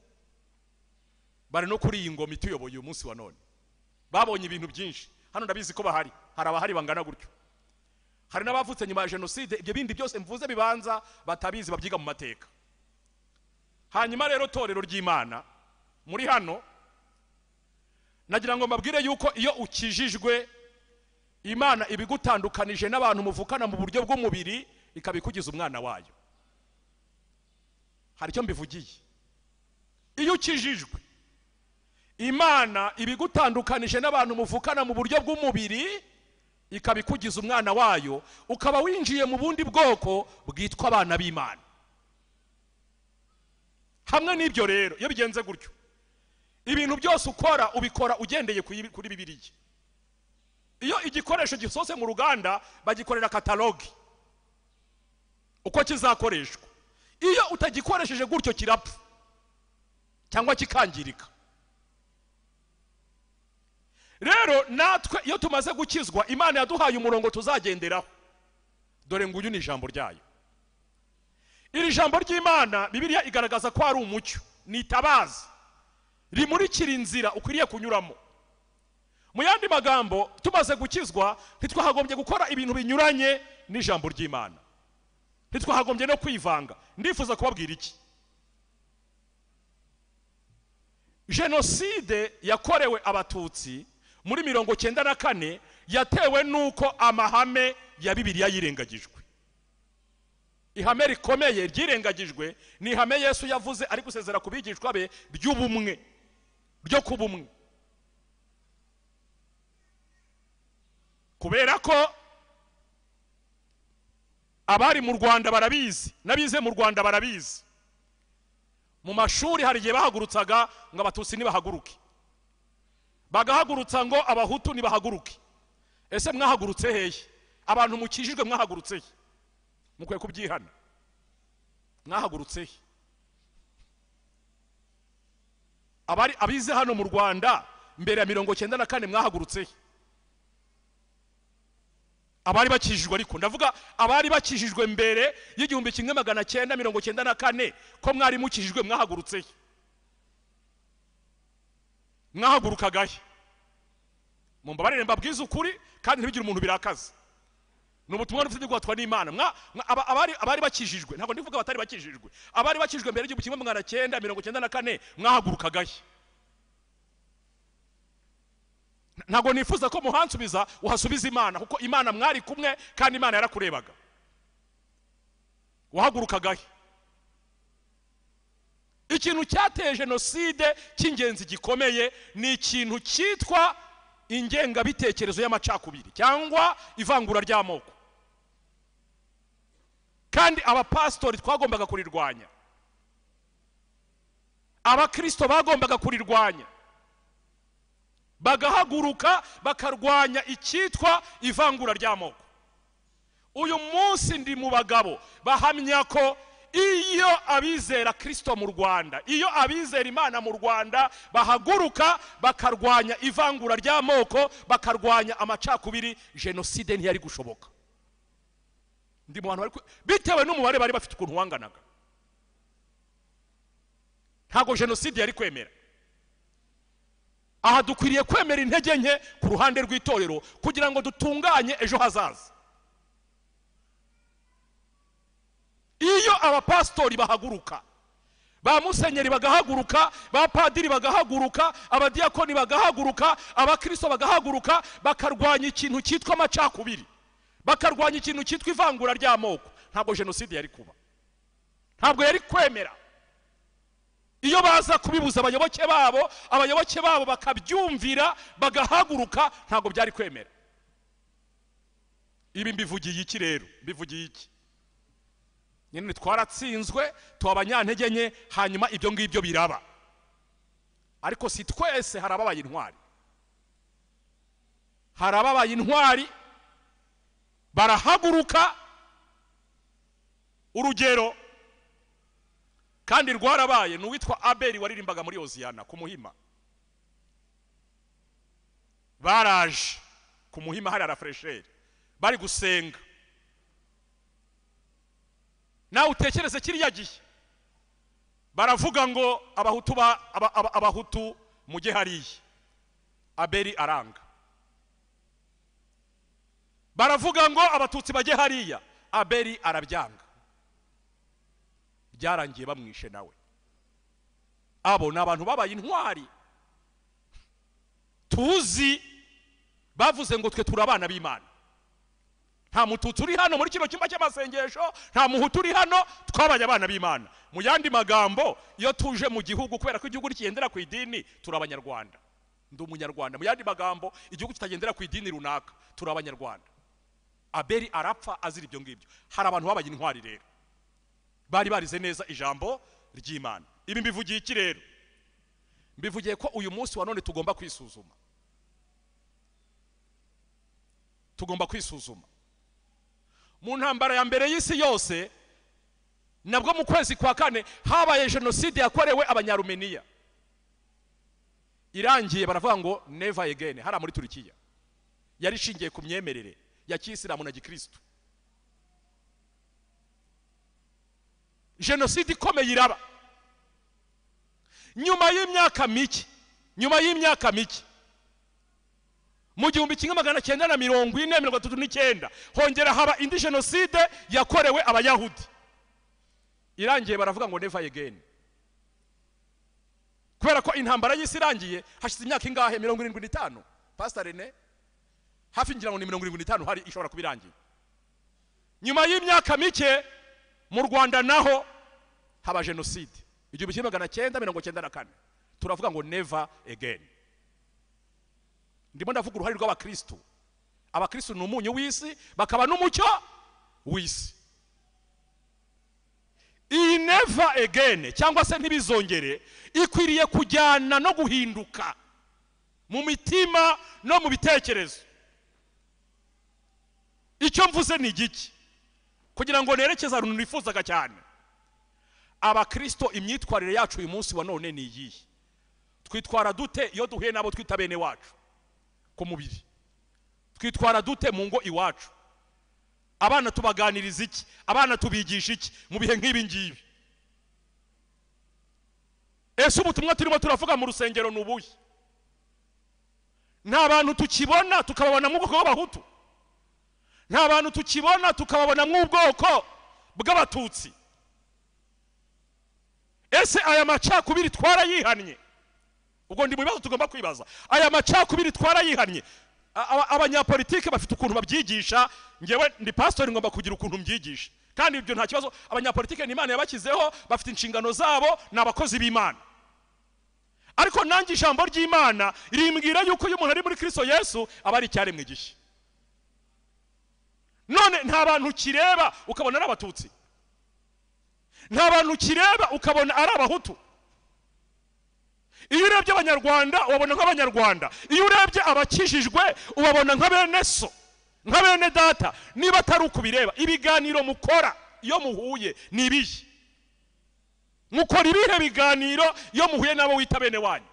bari no kuri iyi ngoma ituyoboye uyu munsi wa none. Babonye ibintu byinshi. Hano ndabizi ko bahari, hari abahari bangana gutyo. Hari n'abavutse nyuma ya jenoside, ibyo bindi byose mvuze bibanza batabizi, babyiga mu mateka. Hanyuma rero torero ry'Imana muri hano, nagira ngo mbabwire yuko iyo ukijijwe Imana ibigutandukanije n'abantu muvukana mu buryo bw'umubiri, ikabikugiza umwana wayo. Hari icyo mbivugiye. Iyo ukijijwe Imana ibigutandukanije n'abantu muvukana mu buryo bw'umubiri, ikabikugiza umwana wayo, ukaba winjiye mu bundi bwoko bwitwa abana b'Imana. Hamwe n'ibyo rero, iyo bigenze gutyo, ibintu byose ukora ubikora ugendeye kuri Bibiliya. Iyo igikoresho gisohotse mu ruganda bagikorera katalogi uko kizakoreshwa. Iyo utagikoresheje gutyo kirapfa cyangwa kikangirika. Rero natwe iyo tumaze gukizwa, Imana yaduhaye umurongo tuzagenderaho. Dore nguyu ni ijambo ryayo. Iri jambo ry'Imana Bibiliya igaragaza ko ari umucyo, ni itabaza rimurikira inzira ukwiriye kunyuramo. Mu yandi magambo, tumaze gukizwa ntitwahagombye gukora ibintu binyuranye n'ijambo ry'Imana, ntitwahagombye no kwivanga. Ndifuza kubabwira iki: jenoside yakorewe abatutsi muri 94 Yatewe n'uko amahame ya Bibiliya yirengagijwe. Ihame rikomeye ryirengagijwe ni ihame Yesu yavuze ari gusezera ku bigishwa be ry'ubumwe, ryo kuba umwe. Kubera ko abari mu Rwanda barabizi, n'abize mu Rwanda barabizi, mu mashuri hari igihe bahagurutsaga ngo Abatutsi nibahaguruke, bagahagurutsa ngo Abahutu nibahaguruke. Ese mwahagurutse hehe? Abantu mukijijwe mwahagurutse he? Mukwiye kubyihana. Mwahagurutse he? Abari abize hano mu Rwanda mbere ya 94 mwahagurutse he? Abari bakijijwe, ariko ndavuga abari bakijijwe mbere y'1994, ko mwari mukijijwe mwahagurutse he? Mwahagurukaga he? Mumbabarire mbabwize ukuri kandi ntibigire umuntu birakaza. Ni ubutumwa dufite guhatwa n'Imana. Abari bakijijwe, ntabwo ndivuga abatari bakijijwe, abari bakijijwe mbere y'1994 mwahagurukaga he? Ntabwo nifuza ko muhansubiza, uhasubiza Imana, kuko Imana mwari kumwe kandi Imana yarakurebaga. Wahagurukaga he? Ikintu cyateye jenoside cy'ingenzi gikomeye ni ikintu cyitwa ingengabitekerezo y'amacakubiri cyangwa ivangura ry'amoko. Kandi abapasitori twagombaga kurirwanya, abakristo bagombaga kurirwanya, bagahaguruka bakarwanya icyitwa ivangura ry'amoko. Uyu munsi ndi mu bagabo bahamya ko iyo abizera Kristo mu Rwanda, iyo abizera Imana mu Rwanda bahaguruka bakarwanya ivangura ry'amoko, bakarwanya amacakubiri, jenoside ntiyari gushoboka. Ndi mu bantu bari bitewe n'umubare bari bafite ukuntu wanganaga, ntabwo jenoside yari kwemera. Aha dukwiriye kwemera intege nke ku ruhande rw'itorero kugira ngo dutunganye ejo hazaza. Iyo abapasitori bahaguruka, ba musenyeri bagahaguruka, ba padiri bagahaguruka, abadiyakoni bagahaguruka, abakristo bagahaguruka, bakarwanya ikintu cyitwa amacakubiri, bakarwanya ikintu cyitwa ivangura ry'amoko, ntabwo jenoside yari kuba, ntabwo yari kwemera. Iyo baza kubibuza abayoboke babo, abayoboke babo bakabyumvira bagahaguruka, ntabwo byari kwemera. Ibi mbivugiye iki rero? Mbivugiye iki? Nyine twaratsinzwe, tuba abanyantege nke, hanyuma ibyo ngibyo biraba. Ariko si twese, hari ababaye intwari, hari ababaye intwari barahaguruka. Urugero kandi rwarabaye ni uwitwa Abeli waririmbaga muri Hoziyana ku Muhima. Baraje ku Muhima hari arafresheri, bari gusenga. Nawe utekereze kiriya gihe, baravuga ngo Abahutu Abahutu mujye hariya, Abeli aranga. Baravuga ngo Abatutsi bajye hariya, Abeli arabyanga. Byarangiye bamwishe nawe. Abo ni abantu babaye intwari tuzi, bavuze ngo twe turi abana b'Imana. Nta Mututsi uri hano muri kino cyumba cy'amasengesho, nta Muhutu uri hano, twabaye abana b'Imana. Mu yandi magambo, iyo tuje mu gihugu, kubera ko igihugu kigendera ku idini, turi Abanyarwanda. Ndi Umunyarwanda. Mu yandi magambo, igihugu kitagendera ku idini runaka, turi Abanyarwanda. Abeli arapfa azira ibyo ngibyo. Hari abantu babaye intwari rero, bari barize neza ijambo ry'Imana. Ibi mbivugiye iki rero? Mbivugiye ko uyu munsi wa none tugomba kwisuzuma. Tugomba kwisuzuma. Mu ntambara ya mbere y'isi yose, nabwo mu kwezi kwa kane habaye jenoside yakorewe Abanyarumeniya. Irangiye baravuga ngo never again. Hariya muri Turukiya yari ishingiye ku myemerere ya kisilamu na gikristo. Jenoside ikomeye iraba. Nyuma y'imyaka mike, nyuma y'imyaka mike, mu 1940-39 hongera haba indi jenoside yakorewe Abayahudi. Irangiye baravuga ngo never again. Kubera ko intambara y'isi irangiye hashize imyaka ingahe? 75. Pastor Rene, Hafi ngira ngo ni 75 hari ishobora kubirangiye. Nyuma y'imyaka mike mu Rwanda naho haba jenoside 1994. Turavuga ngo never again. Ndimo ndavuga uruhare rw'abakristo. Abakristo ni umunyu w'isi bakaba n'umucyo w'isi. Iyi never again cyangwa se ntibizongere ikwiriye kujyana no guhinduka mu mitima no mu bitekerezo. Icyo mvuze ni igiki kugira ngo nerekeze ahantu nifuzaga cyane. Abakristo imyitwarire yacu uyu munsi wa none ni iyihe? Twitwara dute iyo duhuye n'abo twita bene wacu ku mubiri? Twitwara dute mu ngo iwacu? Abana tubaganiriza iki? Abana tubigisha iki mu bihe nk'ibi ngibi? Ese ubutumwa turimo turavuga mu rusengero ni ubuhe? Nta bantu tukibona tukababona mu bwoko bw'abahutu, nta bantu tukibona tukababona mu bwoko bw'abatutsi. Ese aya macakubiri twarayihannye? Ubwo ndi mu bibazo tugomba kwibaza. Aya macakubiri twarayihannye. Abanyapolitike bafite ukuntu babyigisha. Ngewe ndi pastor ngomba kugira ukuntu mbyigisha, kandi ibyo nta kibazo. Abanyapolitike ni Imana yabakizeho, bafite inshingano zabo, ni abakozi b'Imana. Ariko nanjye ijambo ry'Imana rimbwira yuko iyo umuntu ari muri Kristo Yesu aba ari icyaremwe gishya. None nta bantu kireba ukabona ari abatutsi, nta bantu kireba ukabona ari abahutu. Iyo urebye abanyarwanda ubabona nk'abanyarwanda, iyo urebye abakijijwe ubabona nka bene so, nka bene data. Niba atari ukubireba, ibiganiro mukora iyo muhuye ni ibihe? Mukora ibihe biganiro iyo muhuye n'abo wita bene wanyu?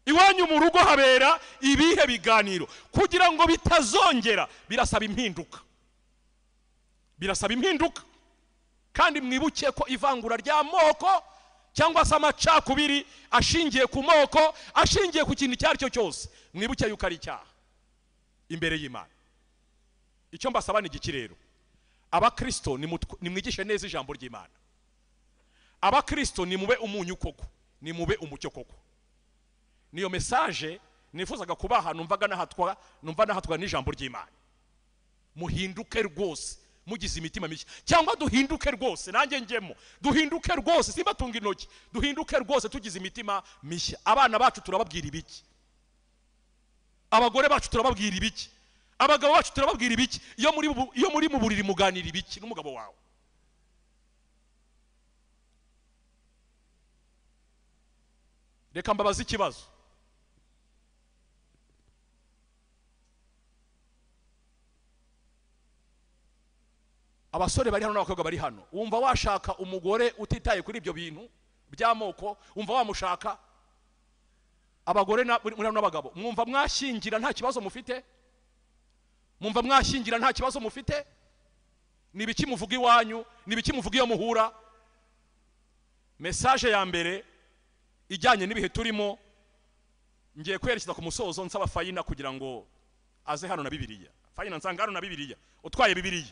Iwanyu mu rugo habera ibihe biganiro? Kugira ngo bitazongera birasaba impinduka, birasaba impinduka. Kandi mwibuke ko ivangura ry'amoko cyangwa se amacakubiri ashingiye ku moko, ashingiye ku kintu icyo ari cyo cyose, mwibuke yuko ari icyaha imbere y'Imana. Icyo mbasaba ni igiki rero? Abakristo nimwigishe neza ijambo ry'Imana. Abakristo nimube umunyu koko, nimube umucyo koko. Niyo message nifuzaga kubaha, numvaga nahatwa, numva nahatwa n'ijambo ry'Imana. Muhinduke rwose mugize imitima mishya, cyangwa duhinduke rwose, nanjye ngemo duhinduke rwose, simbatunga intoki, duhinduke rwose tugize imitima mishya. Abana bacu turababwira ibiki? Abagore bacu turababwira ibiki? Abagabo bacu turababwira ibiki? Iyo muri mu buriri muganira ibiki n'umugabo wawe? Reka mbabaze ikibazo. Abasore bari hano n'abakobwa bari hano, wumva washaka umugore utitaye kuri ibyo bintu by'amoko? Wumva wamushaka? Abagore n'abagabo mwumva mwashyingira nta kibazo mufite? Mwumva mwashyingira nta kibazo mufite? Ni ibiki muvuga iwanyu? Ni ibiki muvuga iyo muhura? Message ya mbere ijyanye n'ibihe turimo, ngiye kwerekeza ku musozo nsaba Fayina kugira ngo aze hano na Bibiliya. Fayina nsanga hano na Bibiliya, utwaye Bibiliya.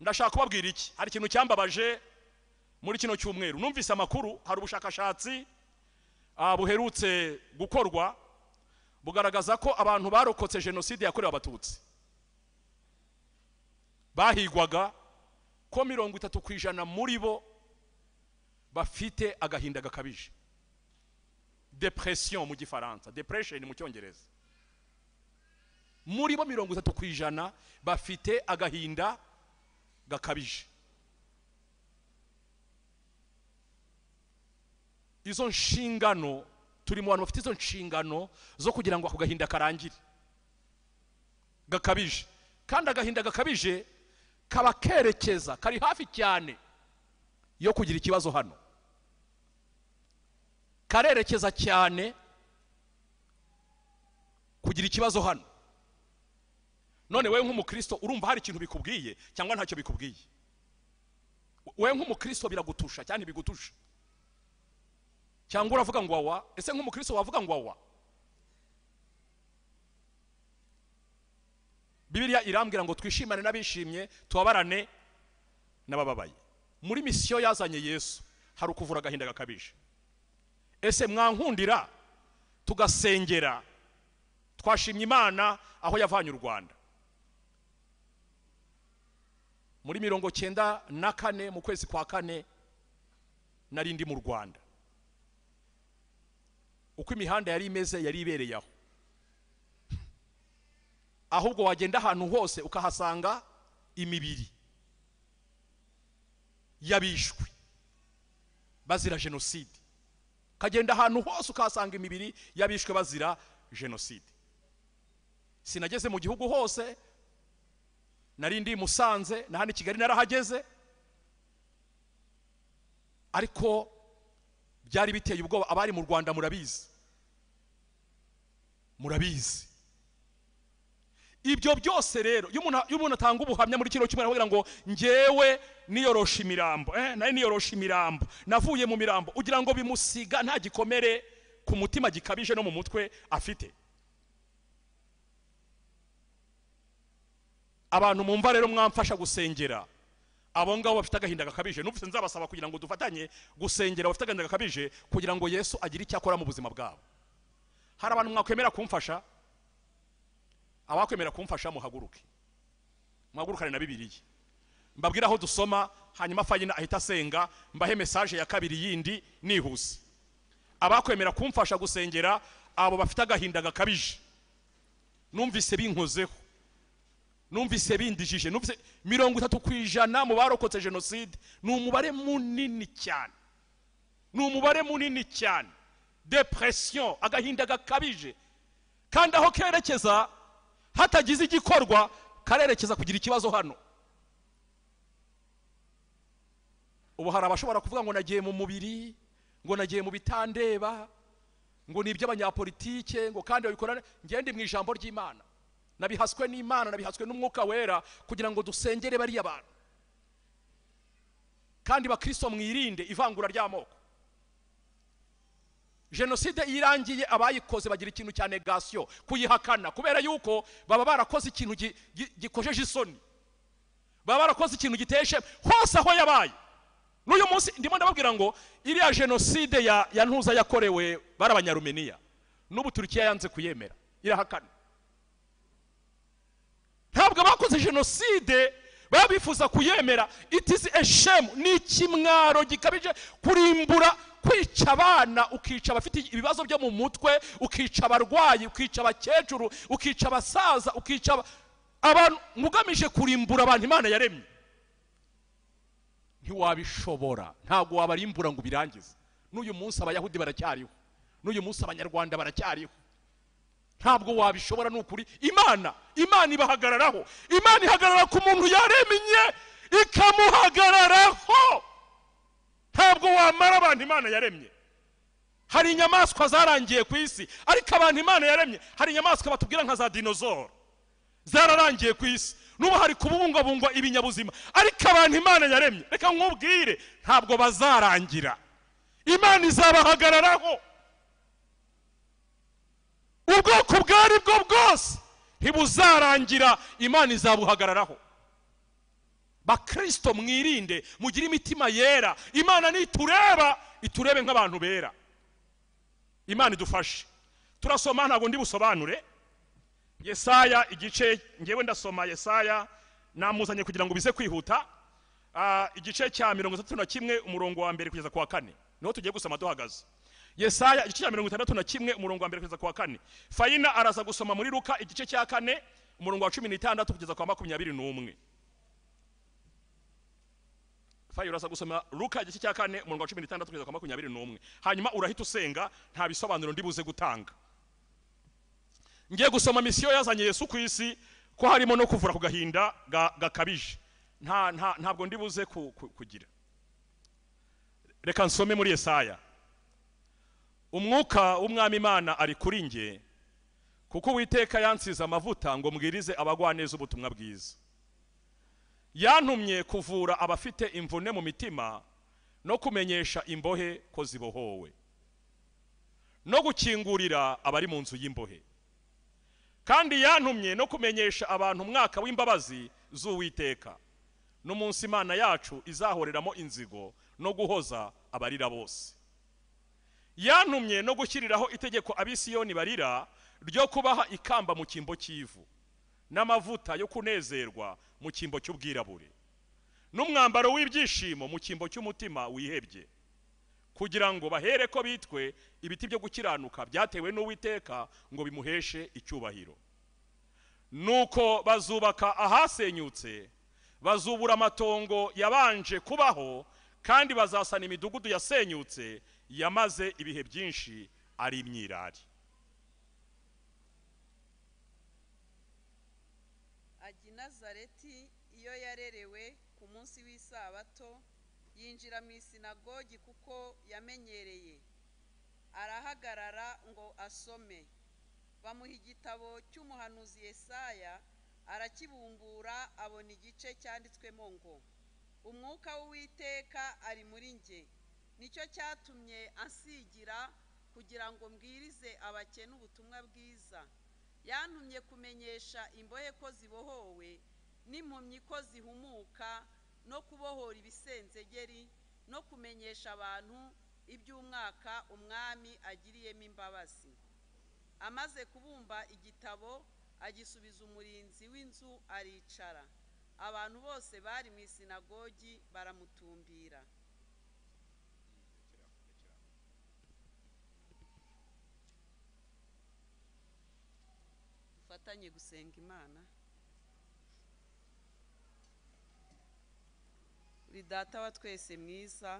Ndashaka kubabwira iki? Hari ikintu cyambabaje muri kino cyumweru. Numvise amakuru, hari ubushakashatsi buherutse gukorwa bugaragaza ko abantu barokotse jenoside yakorewe abatutsi bahigwaga, ko 30% muri bo bafite agahinda gakabije, depression mu gifaransa, depression mu cyongereza. Muri bo 30% bafite agahinda gakabije. Izo nshingano turi mu bantu bafite izo nshingano zo kugira ngo ako gahinda karangire gakabije. Kandi agahinda gakabije kaba kerekeza, kari hafi cyane yo kugira ikibazo hano, karerekeza cyane kugira ikibazo hano. None wewe nk'umukristo urumva hari ikintu bikubwiye cyangwa ntacyo bikubwiye? Wewe nk'umukristo biragutusha cyane bigutusha, cyangwa uravuga ngo awa? Ese nk'umukristo wavuga ngo awa? Bibiliya irambwira ngo twishimane n'abishimye, tubabarane n'abababaye. Muri misiyo yazanye Yesu hari ukuvura agahinda gakabije. Ese mwankundira tugasengera Twashimye Imana aho yavanye u Rwanda muri 94 mu kwezi kwa 4 nari ndi mu Rwanda. Uko imihanda yari imeze yari ibereye aho, ahubwo wagenda ahantu hose ukahasanga imibiri yabishwe bazira jenoside. Kagenda ahantu hose ukahasanga imibiri yabishwe bazira jenoside. Sinageze mu gihugu hose, nari ndi Musanze na hano i Kigali narahageze, ariko byari biteye ubwoba. Abari mu Rwanda murabizi, murabizi ibyo byose. Rero iyo umuntu atanga ubuhamya muri kino cyumweru avuga ngo njyewe niyorosha imirambo, nari niyorosha imirambo, navuye mu mirambo, ugira ngo bimusiga nta gikomere ku mutima gikabije no mu mutwe afite. Abantu mumva rero mwamfasha gusengera abo ngabo bafite agahinda gakabije. Numvise nzabasaba kugira ngo dufatanye gusengera bafite agahinda gakabije kugira ngo Yesu agire icyo akora mu buzima bwabo. Hari abantu mwakwemera kumfasha? Abakwemera kumfasha muhaguruke, muhagurukane na Bibiliya, mbabwira aho dusoma, hanyuma Fayina ahita asenga, mbahe message ya kabiri yindi nihuse. Abakwemera kumfasha gusengera abo bafite agahinda gakabije, numvise binkozeho, numvise bindijije, numvise 30% mu barokotse jenoside ni umubare munini cyane, ni umubare munini cyane. Depression, agahinda gakabije, kandi aho kerekeza hatagize igikorwa karerekeza kugira ikibazo hano. Ubu hari abashobora kuvuga ngo nagiye mu mubiri, ngo nagiye mu bitandeba, ngo ni iby'abanyapolitike, ngo kandi babikora. Ngende mu ijambo ry'Imana, nabihaswe n'Imana, nabihaswe n'Umwuka Wera kugira ngo dusengere bariya bantu. Kandi bakristo mwirinde ivangura ry'amoko. Jenoside irangiye abayikoze bagira ikintu cya negation, kuyihakana, kubera yuko baba barakoze ikintu gikojeje isoni, baba barakoze ikintu giteshe hose aho yabaye. N'uyu munsi ndimo ndababwira ngo iriya jenoside ya ntuza yakorewe bari Abanyarumeniya, n'ubu Turukiya yanze kuyemera, irahakana. Ntabwo abakoze jenoside baba bifuza kuyemera. It is a shame, ni ikimwaro gikabije kurimbura, kwica abana, ukica abafite ibibazo byo mu mutwe, ukica abarwayi, ukica abakecuru, ukica abasaza, ukica abantu, mugamije kurimbura abantu Imana yaremye. Ntiwabishobora, ntabwo wabarimbura ngo ubirangize. N'uyu munsi Abayahudi baracyariho, n'uyu munsi Abanyarwanda baracyariho, ntabwo wabishobora. Ni ukuri Imana ibahagararaho. Imana ihagarara ku muntu yaremye, ikamuhagararaho. Ntabwo wamara abantu Imana yaremye. Hari inyamaswa zarangiye ku isi, ariko abantu Imana yaremye, hari inyamaswa batubwira nka za dinozoro zararangiye ku isi, n'ubu hari kubungabungwa ibinyabuzima, ariko abantu Imana yaremye, reka nkubwire, ntabwo bazarangira. Imana izabahagararaho. Ubwoko bwari bwo bwose ntibuzarangira, Imana izabuhagararaho. Bakristo mwirinde, mugire imitima yera. Imana nitureba iturebe nk'abantu bera. Imana idufashe. Turasoma, ntabwo ndi busobanure Yesaya igice, ngewe ndasoma Yesaya namuzanye kugira ngo bize kwihuta. Igice cya 61 umurongo wa 1 kugeza ku wa 4 niho tugiye gusoma duhagaze. Yesaya igice cya 61 umurongo wa 1 kugeza ku wa 4. Fayina araza gusoma muri Luka igice cya 4 umurongo wa 16 kugeza ku wa 21. Fayi uraza gusoma Luka igice cya 4 umurongo wa 16 kugeza ku wa 21. Hanyuma urahita usenga, nta bisobanuro ndibuze gutanga. Ngiye gusoma misiyo yazanye Yesu ku isi, ko harimo no kuvura ku gahinda gakabije. Ntabwo ndibuze kugira. Reka nsome muri Yesaya. Umwuka w'Umwami Imana ari kuri nge, kuko Uwiteka yansize amavuta ngo mbwirize abagwaneza ubutumwa bwiza. Yantumye kuvura abafite imvune mu mitima, no kumenyesha imbohe ko zibohowe, no gukingurira abari mu nzu y'imbohe. Kandi yantumye no kumenyesha abantu umwaka w'imbabazi z'Uwiteka, n'umunsi Imana yacu izahoreramo inzigo no guhoza abarira bose. Yantumye no gushyiriraho itegeko ab'Isiyoni barira, ryo kubaha ikamba mu cyimbo cy'ivu, n'amavuta yo kunezerwa mu cyimbo cy'ubwirabure, n'umwambaro w'ibyishimo mu cyimbo cy'umutima wihebye, kugira ngo bahere ko bitwe ibiti byo gukiranuka byatewe n'Uwiteka ngo bimuheshe icyubahiro. Nuko bazubaka ahasenyutse, bazubura amatongo yabanje kubaho, kandi bazasana imidugudu yasenyutse yamaze ibihe byinshi ari imyirari. Ajya i Nazareti iyo yarerewe. Ku munsi w'isabato yinjira mu isinagogi kuko yamenyereye, arahagarara ngo asome. Bamuha igitabo cy'umuhanuzi Yesaya, arakibumbura abona igice cyanditswemo ngo: "Umwuka w'Uwiteka ari muri njye, nicyo cyatumye ansigira kugira ngo mbwirize abakene ubutumwa bwiza. Yantumye kumenyesha imbohe ko zibohowe, n'impumyi ko zihumuka, no kubohora ibisenzegeri, no kumenyesha abantu iby'umwaka umwami agiriyemo imbabazi." Amaze kubumba igitabo agisubiza umurinzi w'inzu, aricara. Abantu bose bari mu isinagogi baramutumbira. Dufatanye gusenga Imana. Uri Data wa twese mwiza,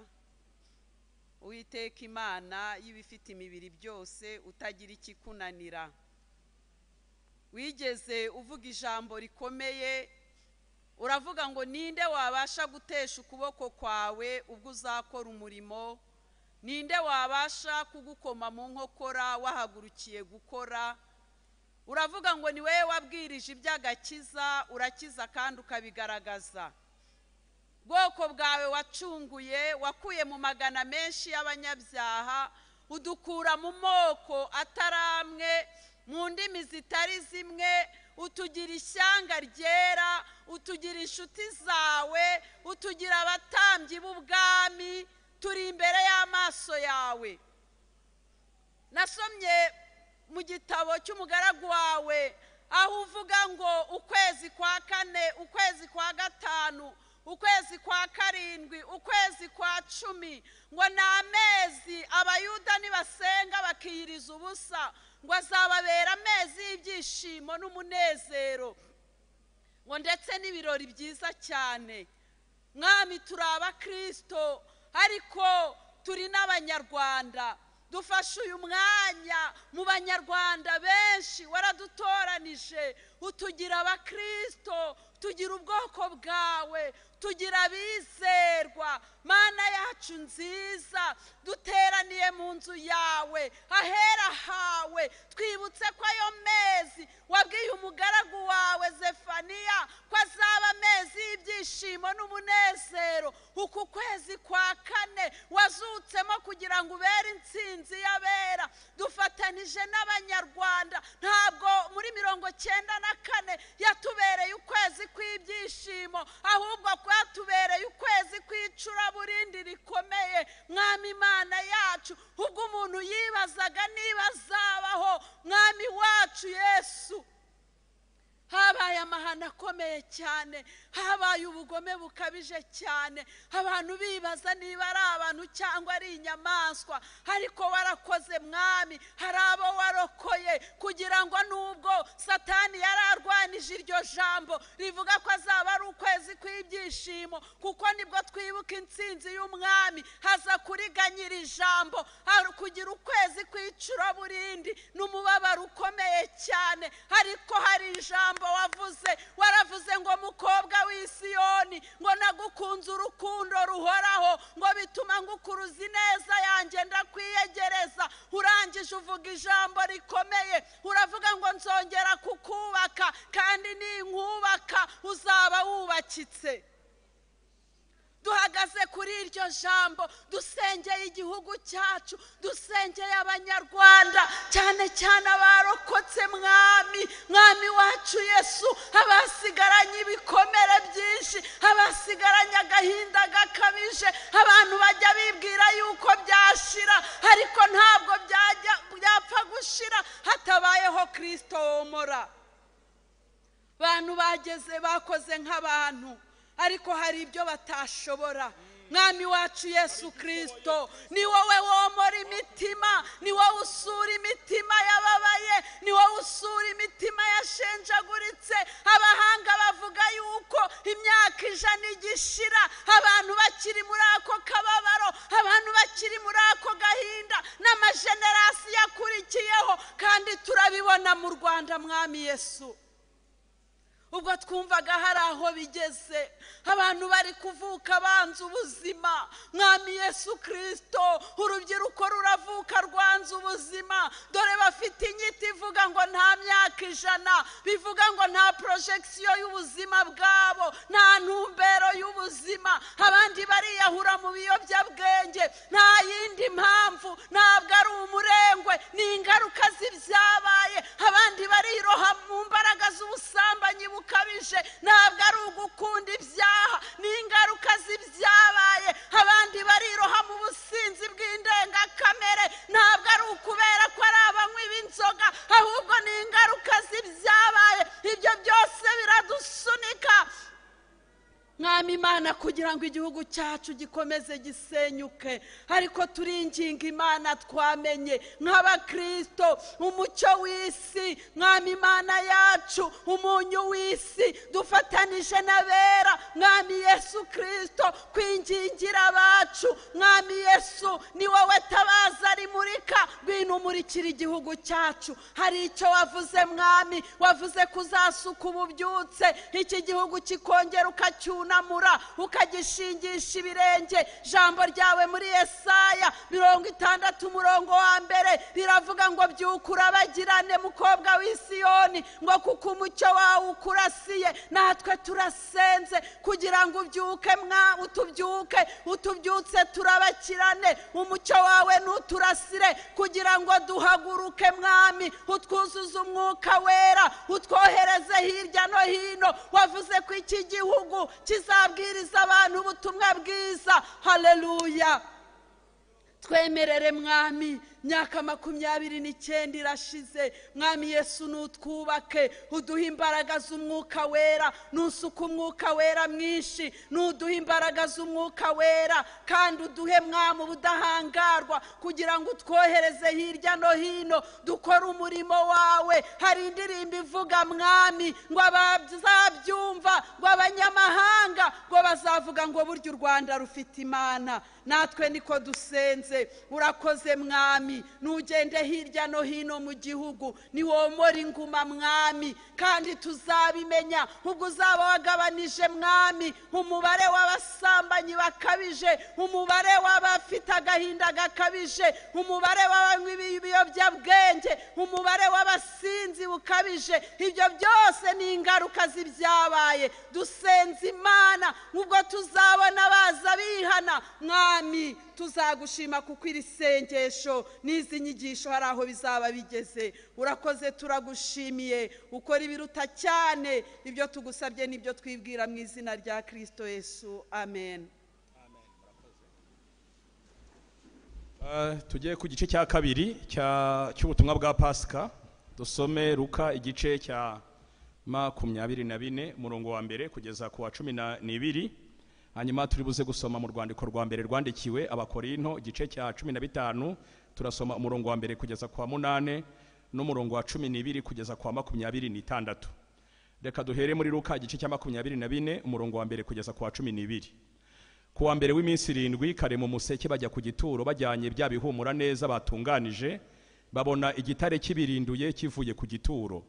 Uwiteka Imana y'ibifite imibiri byose, utagira ikikunanira. Wigeze uvuga ijambo rikomeye, uravuga ngo: "Ninde wabasha gutesha ukuboko kwawe ubwo uzakora umurimo? Ninde wabasha kugukoma mu nkokora wahagurukiye gukora?" Uravuga ngo ni wowe wabwirije iby'agakiza, urakiza kandi ukabigaragaza. Bwoko bwawe wacunguye, wakuye mu magana menshi y'abanyabyaha, udukura mu moko ataramwe, mu ndimi zitari zimwe, utugira ishyanga ryera, utugira inshuti zawe, utugira abatambyi b'ubwami, turi imbere y'amaso yawe. Nasomye mu gitabo cy'umugaragu wawe aho uvuga ngo ukwezi kwa kane, ukwezi kwa gatanu, ukwezi kwa karindwi, ukwezi kwa 10, ngo ni amezi Abayuda nibasenga bakiyiriza ubusa, ngo azababera amezi y'ibyishimo n'umunezero, ngo ndetse n'ibirori byiza cyane. Mwami, turi abakristo ariko turi n'Abanyarwanda. Dufashe uyu mwanya mu Banyarwanda benshi waradutoranije, utugira abakristo, tugira ubwoko bwawe, tugira abizerwa. Mana yacu nziza, duteraniye mu nzu yawe ahera hawe, twibutse ko ayo mezi wabwiye umugaragu wawe Zefaniya ko azaba amezi y'ibyishimo n'umunezero. Uku kwezi kwa kane wazutsemo kugira ngo ubere intsinzi y'abera. Dufatanije n'Abanyarwanda, ntabwo muri 94 yatubereye ukwezi kw'ibyishimo, ahubwo kwatubereye ukwezi kw'icuraburindi rikomeye. Mwami Imana yacu, ubwo umuntu yibazaga niba azabaho, Mwami wacu Yesu, habaye amahano akomeye cyane, habaye ubugome bukabije cyane, abantu bibaza niba ari abantu cyangwa ari inyamaswa. Ariko warakoze Mwami, hari abo warokoye kugira ngo nubwo Satani yararwanije iryo jambo rivuga ko azaba ari ukwezi kw'ibyishimo, kuko nibwo twibuka intsinzi y'umwami, haza kuriganyira ijambo kugira ukwezi kw'icuraburindi n'umubabaro ukomeye cyane. Ariko hari ijambo wavuze, waravuze ngo: "Mukobwa w'Isiyoni, ngo nagukunze urukundo ruhoraho, ngo bituma ngukuruza ineza yanjye ndakwiyegereza." Urangije uvuga ijambo rikomeye, uravuga ngo: "Nzongera kukubaka, kandi ninkubaka uzaba wubakitse." Duhagaze kuri iryo jambo, dusengeye igihugu cyacu, dusengeye Abanyarwanda, cyane cyane abarokotse. Mwami, Mwami wacu Yesu, abasigaranye ibikomere byinshi, abasigaranye agahinda gakabije, abantu bajya bibwira yuko byashira, ariko ntabwo byapfa gushira hatabayeho Weho Kristo womora. Bantu bageze bakoze nk'abantu, ariko hari ibyo batashobora. Mwami wacu Yesu Kristo, ni wowe womora imitima, ni wowe usura imitima yababaye, ni wowe usura imitima yashenjaguritse. Abahanga bavuga yuko imyaka 100 igishira abantu bakiri muri ako kababaro, abantu bakiri muri ako gahinda, n'amajenerasiyo yakurikiyeho, kandi turabibona mu Rwanda. Mwami Yesu, ubwo twumvaga hari aho bigeze, abantu bari kuvuka banze ubuzima. Mwami Yesu Kristo, urubyiruko ruravuka rwanze ubuzima. Dore bafite inyito ivuga ngo nta myaka 100, bivuga ngo nta projection y'ubuzima bwabo, nta ntumbero y'ubuzima. Abandi bariyahura mu biyobyabwenge, nta yindi mpamvu, ntabwo ari umurengwe, ni ingaruka z'ibyabaye. Abandi bariroha mu mbaraga z'ubusambanyi bukabije, ntabwo ari ugukunda ibyaha, ni ingaruka z'ibyabaye. Abandi bariroha mu businzi bw'indengakamere, ntabwo ari ukubera ko ari abanywi b'inzoga, ahubwo ni ingaruka z'ibyabaye. Ibyo byose biradusunika, Mwami Imana, kugira ngo igihugu cyacu gikomeze gisenyuke. Ariko turinginga Imana, twamenye nk'abakristo umucyo w'isi, Mwami Imana yacu, umunyu w'isi, dufatanije n'abera, Mwami Yesu Kristo, kwingingira abacu. Mwami Yesu, ni wowe tabaza rimurika, ngwino umurikira igihugu cyacu. Hari icyo wavuze Mwami, wavuze kuzasuka ububyutse, iki gihugu kikongera ukacyunamura, ukagishingisha ibirenge. Jambo ryawe muri Yesaya 60 umurongo wa 1 riravuga ngo byuka urabagirane, mukobwa w'Isiyoni, ngo kuko umucyo wawe ukurasiye. Natwe turasenze kugira ngo ubyuke, utubyuke, utubyutse turabakirane, umucyo wawe nuturasire, kugira ngo duhaguruke Mwami, utwuzuze umwuka wera, utwohereze hirya no hino. Wavuze ko iki gihugu kizabwiriza abantu ubutumwa bwiza. Haleluya. Twemerere Mwami, myaka 29 irashize. Mwami Yesu, nutwubake, uduhe imbaraga z'umwuka wera, nusuka umwuka wera mwinshi, nuduhe imbaraga z'umwuka wera, kandi uduhe Mwami ubudahangarwa, kugira ngo utwohereze hirya no hino dukore umurimo wawe. Hari indirimbo ivuga Mwami ngo abazabyumva, ngo abanyamahanga ngo bazavuga ngo burya u Rwanda rufite Imana. Natwe niko dusenze. Urakoze Mwami, nugende hirya no hino mu gihugu, niwomora inguma Mwami, kandi tuzabimenya ubwo uzaba wagabanije Mwami umubare w'abasambanyi bakabije, umubare w'abafite agahinda gakabije, umubare w'abanywi b'ibiyobyabwenge, umubare w'abasinzi bukabije. Ibyo byose ni ingaruka z'ibyabaye. Dusenze Imana, ubwo tuzabona baza bihana, Mwami tuzagushima, kuko iri sengesho n'izi nyigisho hari aho bizaba bigeze. Urakoze, turagushimiye, ukora ibiruta cyane ibyo tugusabye n'ibyo twibwira, mu izina rya Kristo Yesu, amen. Tugiye ku gice cya kabiri cy'ubutumwa bwa Pasika. Dusome Luka igice cya 24 umurongo wa 1 kugeza ku wa 12. Hanyuma turi buze gusoma mu rwandiko rwa mbere rwandikiwe Abakorinto igice cya 15, turasoma umurongo wa 1 kugeza kwa 8 n'umurongo wa 12 kugeza kwa 26. Reka duhere muri Luka igice cya 24 umurongo wa 1 kugeza kwa 12. Ku wa mbere w'iminsi 7 kare mu museke bajya ku gituro, bajyanye bya bihumura neza batunganije, babona igitare kibirinduye kivuye ku gituro.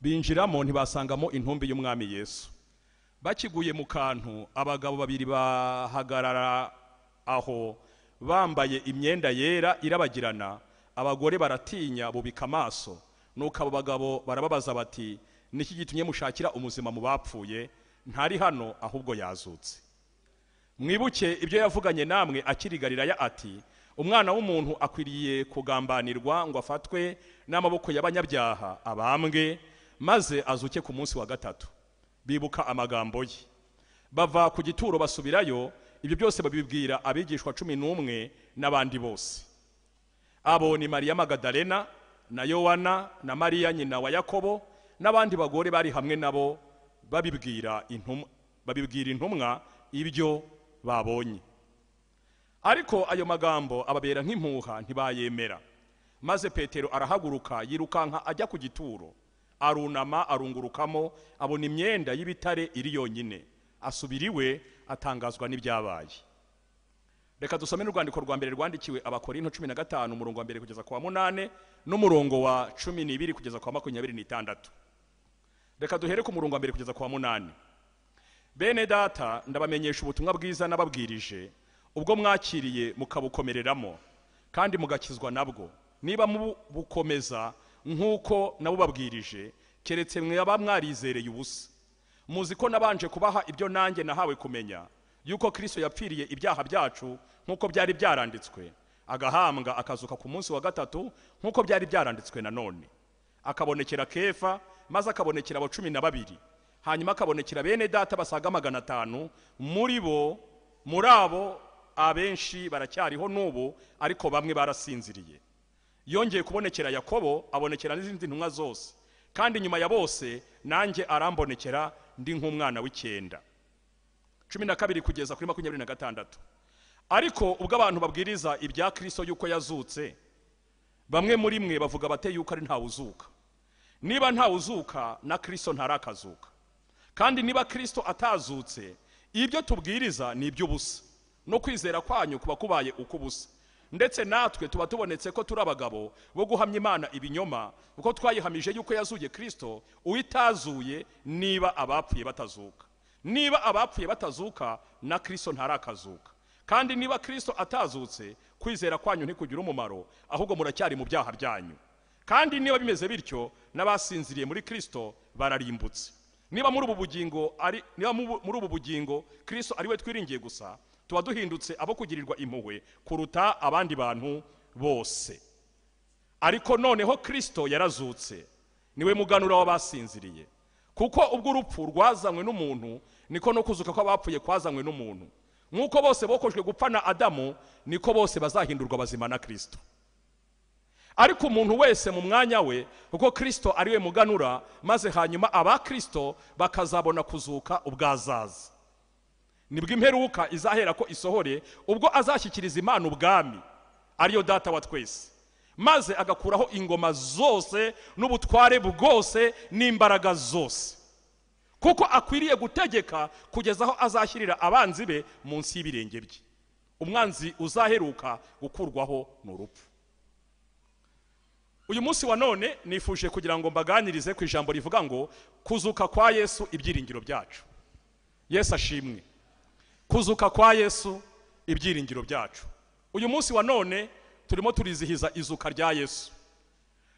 Binjiramo ntibasangamo intumbi y'Umwami Yesu. Bakiguye mu kantu, abagabo babiri bahagarara aho bambaye imyenda yera irabagirana. Abagore baratinya bubika amaso. Nuko abo bagabo barababaza bati, niki gitumye mushakira umuzima mu bapfuye? Ntari hano, ahubwo yazutse. Mwibuke ibyo yavuganye namwe akiri Galilaya ati, umwana w'umuntu akwiriye kugambanirwa ngo afatwe n'amaboko y'abanyabyaha abambwe, maze azuke ku munsi wa 3. Bibuka amagambo ye. Bava ku gituro basubirayo, ibyo byose babibwira abigishwa 11 n'abandi bose. Abo ni Mariya Magadalena na Yowana na Mariya nyina wa Yakobo n'abandi bagore bari hamwe nabo, babibwira intumwa ibyo babonye. Ariko ayo magambo ababera nk'impuha, ntibayemera. Maze Petero arahaguruka, yirukanka ajya ku gituro, arunama arungurukamo, abona imyenda y'ibitare iri yonyine, asubira iwe atangazwa n'ibyabaye. Reka dusome n'urwandiko rwa mbere rwandikiwe Abakorinto 15 umurongo wa 1 kugeza ku wa 8 n'umurongo wa 12 kugeza ku wa 26. Reka duhere ku murongo wa 1 kugeza ku wa 8. Bene data, ndabamenyesha ubutumwa bwiza nababwirije, ubwo mwakiriye mukabukomereramo kandi mugakizwa nabwo, niba mubukomeza nk'uko nabubabwirije, keretse mwaba mwarizereye ubusa. Muzi ko nabanje kubaha ibyo nanjye nahawe kumenya, yuko Kristo yapfiriye ibyaha byacu nk'uko byari byaranditswe, agahambwa akazuka ku munsi wa gatatu nk'uko byari byaranditswe nanone, akabonekera Kefa, maze akabonekera abo 12, hanyuma akabonekera bene data basaga 500, muri abo abenshi baracyariho n'ubu, ariko bamwe barasinziriye. Yongeye kubonekera Yakobo, abonekera n'izindi ntumwa zose, kandi nyuma ya bose nanjye arambonekera ndi nk'umwana w'icyenda. 12 kugeza kuri 26. Ariko ubwo abantu babwiriza ibya Kristo yuko yazutse, bamwe muri mwe bavuga bate yuko ari ntawuzuka. Niba ntawuzuka, na Kristo ntarakazuka. Kandi niba Kristo atazutse, ibyo tubwiriza ni iby'ubusa, no kwizera kwanyu kuba kubaye ukubusa. Ndetse natwe tuba tubonetse ko turi abagabo bo guhamya Imana ibinyoma, kuko twayihamije yuko yazuye Kristo, uwitazuye niba abapfuye batazuka. Niba abapfuye batazuka, na Kristo ntarakazuka. Kandi niba Kristo atazutse, kwizera kwanyu ntikugira umumaro, ahubwo muracyari mu byaha byanyu. Kandi niba bimeze bityo, n'abasinziriye muri Kristo bararimbutse. Niba muri ubu bugingo Kristo ari we twiringiye gusa, tuba duhindutse abo kugirirwa impuhwe kuruta abandi bantu bose. Ariko noneho Kristo yarazutse, niwe muganura w'abasinziriye. Kuko ubwo urupfu rwazanywe n'umuntu, niko no kuzuka kw'abapfuye kwazanywe n'umuntu. Nk'uko bose bokojwe gupfa na Adamu, niko bose bazahindurwa bazima na Kristo. Ariko umuntu wese mu mwanya we, kuko Kristo ari we muganura, maze hanyuma aba Kristo bakazabona kuzuka ubwazaza. Nibwo imperuka izahera ko isohore, ubwo azashyikiriza Imana ubwami, ariyo data wa twese, maze agakuraho ingoma zose n'ubutware bwose n'imbaraga zose, kuko akwiriye gutegeka kugeza aho azashyirira abanzi be munsi y'ibirenge bye. Umwanzi uzaheruka gukurwaho ni urupfu. Uyu munsi wa none nifuje kugira ngo mbaganirize ku ijambo rivuga ngo kuzuka kwa Yesu ibyiringiro byacu. Yesu ashimwe. Kuzuka kwa Yesu ibyiringiro byacu. Uyu munsi wa none turimo turizihiza izuka rya Yesu,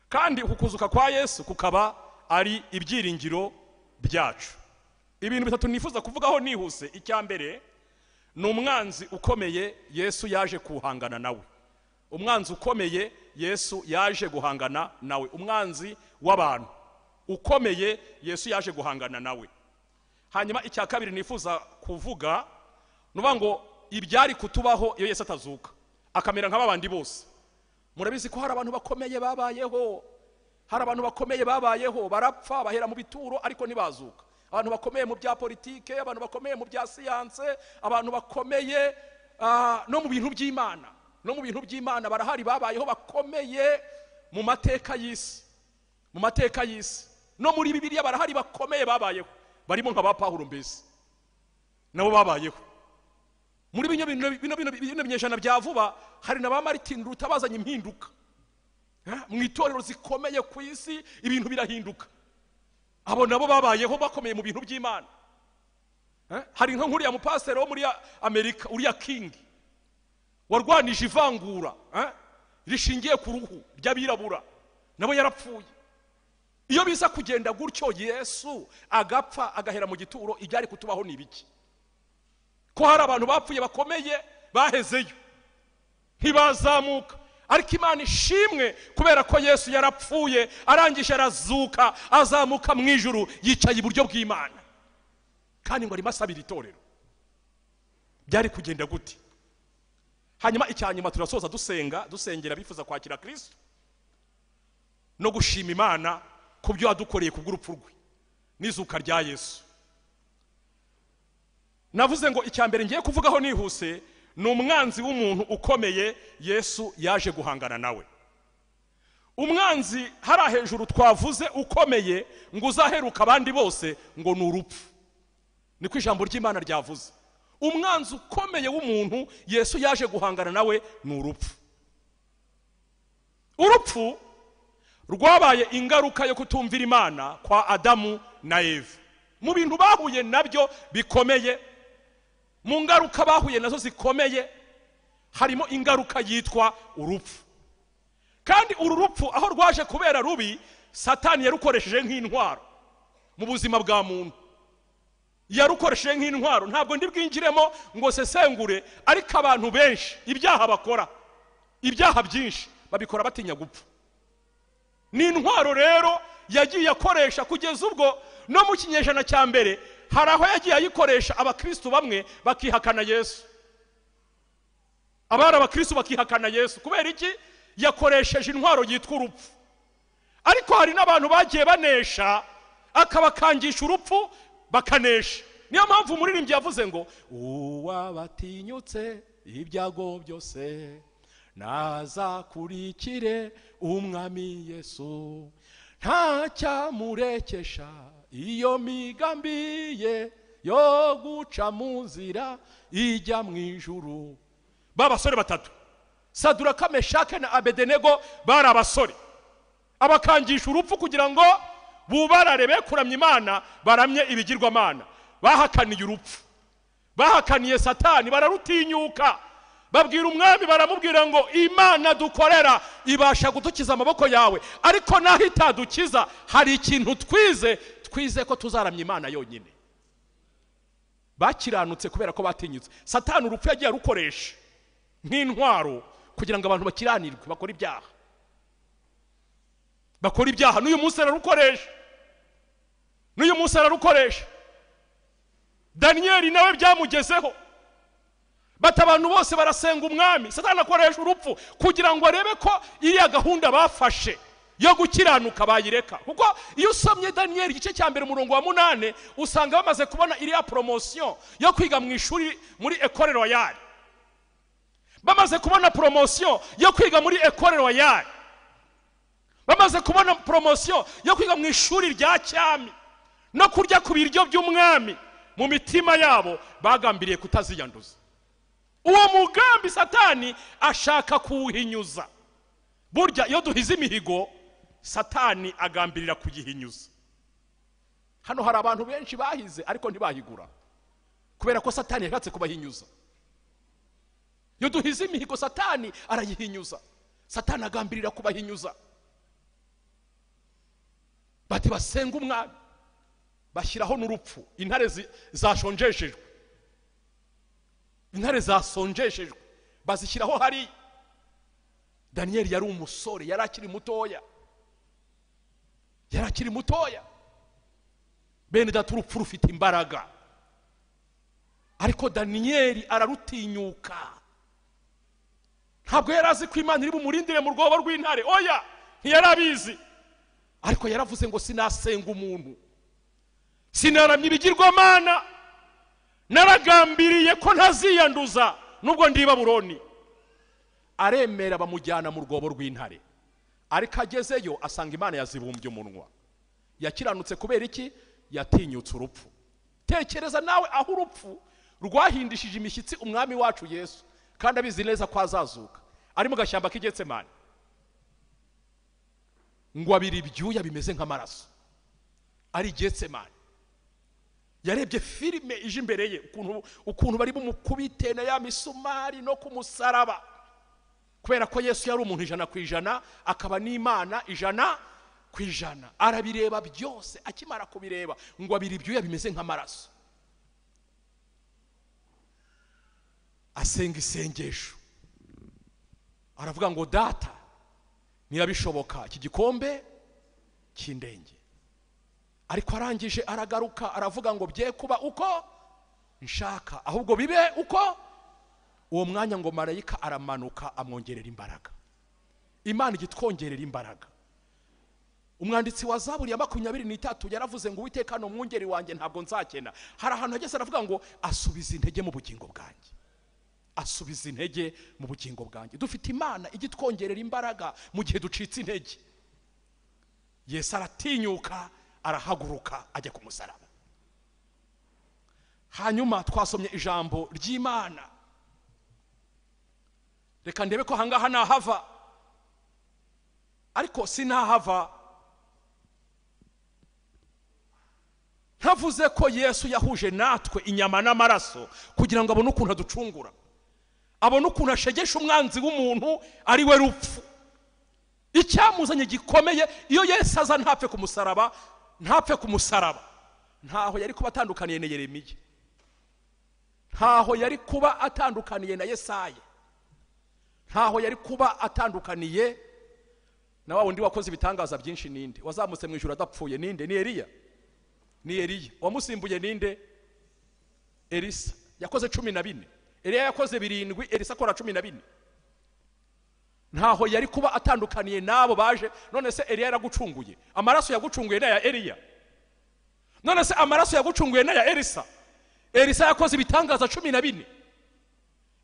kandi uku kuzuka kwa Yesu kukaba ari ibyiringiro byacu. Ibintu bitatu nifuza kuvugaho nihuse. Icya mbere ni umwanzi ukomeye Yesu yaje kuhangana nawe. Umwanzi ukomeye Yesu yaje guhangana nawe. Umwanzi w'abantu ukomeye Yesu yaje guhangana nawe. Hanyuma icya kabiri nifuza kuvuga nuba ngo ibyari kutubaho iyo Yesu atazuka, akamera nk'abandi bose. Murabizi ko hari abantu bakomeye babayeho, hari abantu bakomeye babayeho barapfa bahera mu bituro ariko ntibazuka. Abantu bakomeye mu bya politike, abantu bakomeye mu bya siyanse, abantu bakomeye no mu bintu by'Imana, no mu bintu by'Imana barahari babayeho bakomeye mu mateka y'isi, mu mateka y'isi no muri Bibiliya barahari bakomeye babayeho, barimo nka ba Pawulo mbese nabo babayeho. Muri bino binyejana bya vuba hari na ba Martin Luther bazanye impinduka mu itorero zikomeye ku isi, ibintu birahinduka. Abo nabo babayeho bakomeye mu bintu by'Imana. Hari nka nkuriya mupasiteri wo muri Amerika, uriya King, warwanije ivangura rishingiye ku ruhu ry'abirabura, nabo yarapfuye. Iyo biza kugenda gutyo Yesu agapfa agahera mu gituro, ibyari kutubaho ni ibiki? Ko hari abantu bapfuye bakomeye bahezeyo ntibazamuka. Ariko Imana ishimwe kubera ko Yesu yarapfuye arangije arazuka, azamuka mu ijuru, yicaye iburyo bw'Imana, kandi ngo arimo asabira itorero. Byari kugenda gute? Hanyuma icyanyuma turasoza dusenga, dusengera bifuza kwakira Kristo. no gushima Imana ku byo yadukoreye ku bw'urupfu rwe n'izuka rya Yesu. Navuze ngo icya mbere ngiye kuvugaho nihuse ni umwanzi w'umuntu ukomeye Yesu yaje guhangana nawe. Umwanzi hara hejuru twavuze ukomeye ngo uzaheruka abandi bose ngo ni urupfu, niko ijambo ry'Imana ryavuze. Umwanzi ukomeye w'umuntu Yesu yaje guhangana nawe ni urupfu. Urupfu rwabaye ingaruka yo kutumvira Imana kwa Adamu na Eva. Mu bintu bahuye nabyo bikomeye, mu ngaruka bahuye nazo zikomeye, harimo ingaruka yitwa urupfu. Kandi uru rupfu aho rwaje kubera rubi, Satani yarukoresheje nk'intwaro mu buzima bwa muntu. Yarukoresheje nk'intwaro. Ntabwo ndi bwinjiremo ngo sesengure, ariko abantu benshi ibyaha bakora, ibyaha byinshi babikora batinya gupfa. Ni intwaro rero yagiye akoresha kugeza ubwo no mu kinyejana cya mbere hari aho yagiye ayikoresha, abakristo bamwe bakihakana Yesu. Abari abakristo bakihakana Yesu kubera iki? Yakoresheje intwaro yitwa urupfu. Ariko hari n'abantu bagiye banesha, akabakangisha urupfu bakanesha. Niyo mpamvu umuririmbyi yavuze ngo uwabatinyutse ibyago byose nazakurikire umwami Yesu, ntacyamurekesha iyo migambi ye yo guca mu nzira ijya mu ijuru. Ba basore batatu, Saduraka, Meshake na Abedenego, bari abasore abakangisha urupfu kugira ngo bubarare be kuramya Imana, baramye ibigirwamana. Bahakaniye urupfu, bahakaniye Satani, bararutinyuka. Babwira umwami, baramubwira ngo Imana dukorera ibasha gutukiza amaboko yawe, ariko naho itadukiza hari ikintu twize, twize ko tuzaramya Imana yonyine. Bakiranutse kubera ko batinyutse. Satani urupfu yagiye arukoresha nk'intwaro kugira ngo abantu bakiranirwe, bakore ibyaha. Bakora ibyaha. N'uyu munsi ararukoresha, n'uyu munsi ararukoresha. Daniyeli nawe byamugezeho, bati abantu bose barasenga umwami. Satani akoresha urupfu kugira ngo arebe ko iriya gahunda bafashe yo gukiranuka bayireka. Kuko iyo usomye Daniyeli igice cya mbere umurongo wa 8 usanga bamaze kubona iriya promotion yo kwiga mu ishuri muri École Royale. Bamaze kubona promotion yo kwiga muri École Royale, bamaze kubona promotion yo kwiga mu ishuri rya cyami no kurya ku biryo by'umwami, mu mitima yabo bagambiriye kutaziyanduza. Uwo mugambi Satani ashaka kuwuhinyuza. Burya iyo duhize imihigo, Satani agambirira kugihinyuza. Hano hari abantu benshi bahize ariko ntibahigura kubera ko Satani yashatse kubahinyuza. Iyo duhize imihigo Satani arayihinyuza. Satani agambirira kubahinyuza. Bati basenga umwami, bashyiraho n'urupfu. Intare zashonjeshejwe, intare zasonjeshejwe bazishyiraho hari. Daniyeli yari umusore, yari akiri mutoya, yari akiri mutoya. Bene data, urupfu rufite imbaraga, ariko Daniyeli ararutinyuka. Ntabwo yari azi ko Imana iri bumurindire mu rwobo rw'intare, oya, ntiyari abizi. Ariko yaravuze ngo sinasenga umuntu, sinaramya ibigirwamana, naragambiriye ko ntaziyanduza nubwo ndi i Babuloni. Aremera bamujyana mu rwobo rw'intare, ariko agezeyo asanga Imana yazibumbye umunwa. Yakiranutse kubera iki? Yatinyutse urupfu. Tekereza nawe aho urupfu rwahindishije imishyitsi umwami wacu Yesu, kandi abizi neza ko azazuka, ari mu gashyamba k'Igetsemane, ngo abira ibyuya bimeze nk'amaraso, ari Getsemane. Yarebye filime ije imbere ye, ukuntu bari bumukubite na ya misumari no kumusaraba, kubera ko Yesu yari umuntu 100% akaba n'Imana 100%. Arabireba byose, akimara kubireba ngo abira ibyuya bimeze nk'amaraso, asenga isengesho, aravuga ngo Data, niba bishoboka iki gikombe cy'indenge. Ariko arangije aragaruka aravuga ngo bye kuba uko nshaka, ahubwo bibe uko. Uwo mwanya ngo marayika aramanuka amwongerera imbaraga. Imana igitwongerera imbaraga. Umwanditsi wa Zaburi ya 23 yaravuze ngo Uwiteka ni umwungeri wanjye ntabwo nzakena. Hari ahantu hageze aravuga ngo asubiza intege mu bugingo bwanjye, asubiza intege mu bugingo bwanjye. Dufite Imana ijya itwongerera imbaraga mu gihe ducitse intege. Yesu aratinyuka arahaguruka ajya ku musaraba. Hanyuma twasomye ijambo ry'Imana. Reka ndebe ko ahangaha nahava, ariko sinahava ntavuze ko Yesu yahuje natwe inyama n'amaraso kugira ngo abone ukuntu aducungura, abone ukuntu ashegesha umwanzi w'umuntu ari we rupfu. Icyamuzanye gikomeye, iyo Yesu aza ntapfe ku musaraba, ntapfe ku musaraba, ntaho yari kuba atandukaniye na Yeremiya, ntaho yari kuba atandukaniye na Yesaya, ntaho yari kuba atandukaniye na wa wundi wakoze ibitangaza byinshi. Ninde wazamutse mu ijuru adapfuye? Ninde? Ni Eliya. Ni Eliya. Wamusimbuye ninde? Elisa. Yakoze 14. Eliya yakoze 7, Elisa akora 14. Ntaho yari kuba atandukaniye nabo baje. None se Eliya yaragucunguye? Amaraso yagucunguye na ya Eliya? None se amaraso yagucunguye na ya Elisa? Elisa yakoze ibitangaza 14.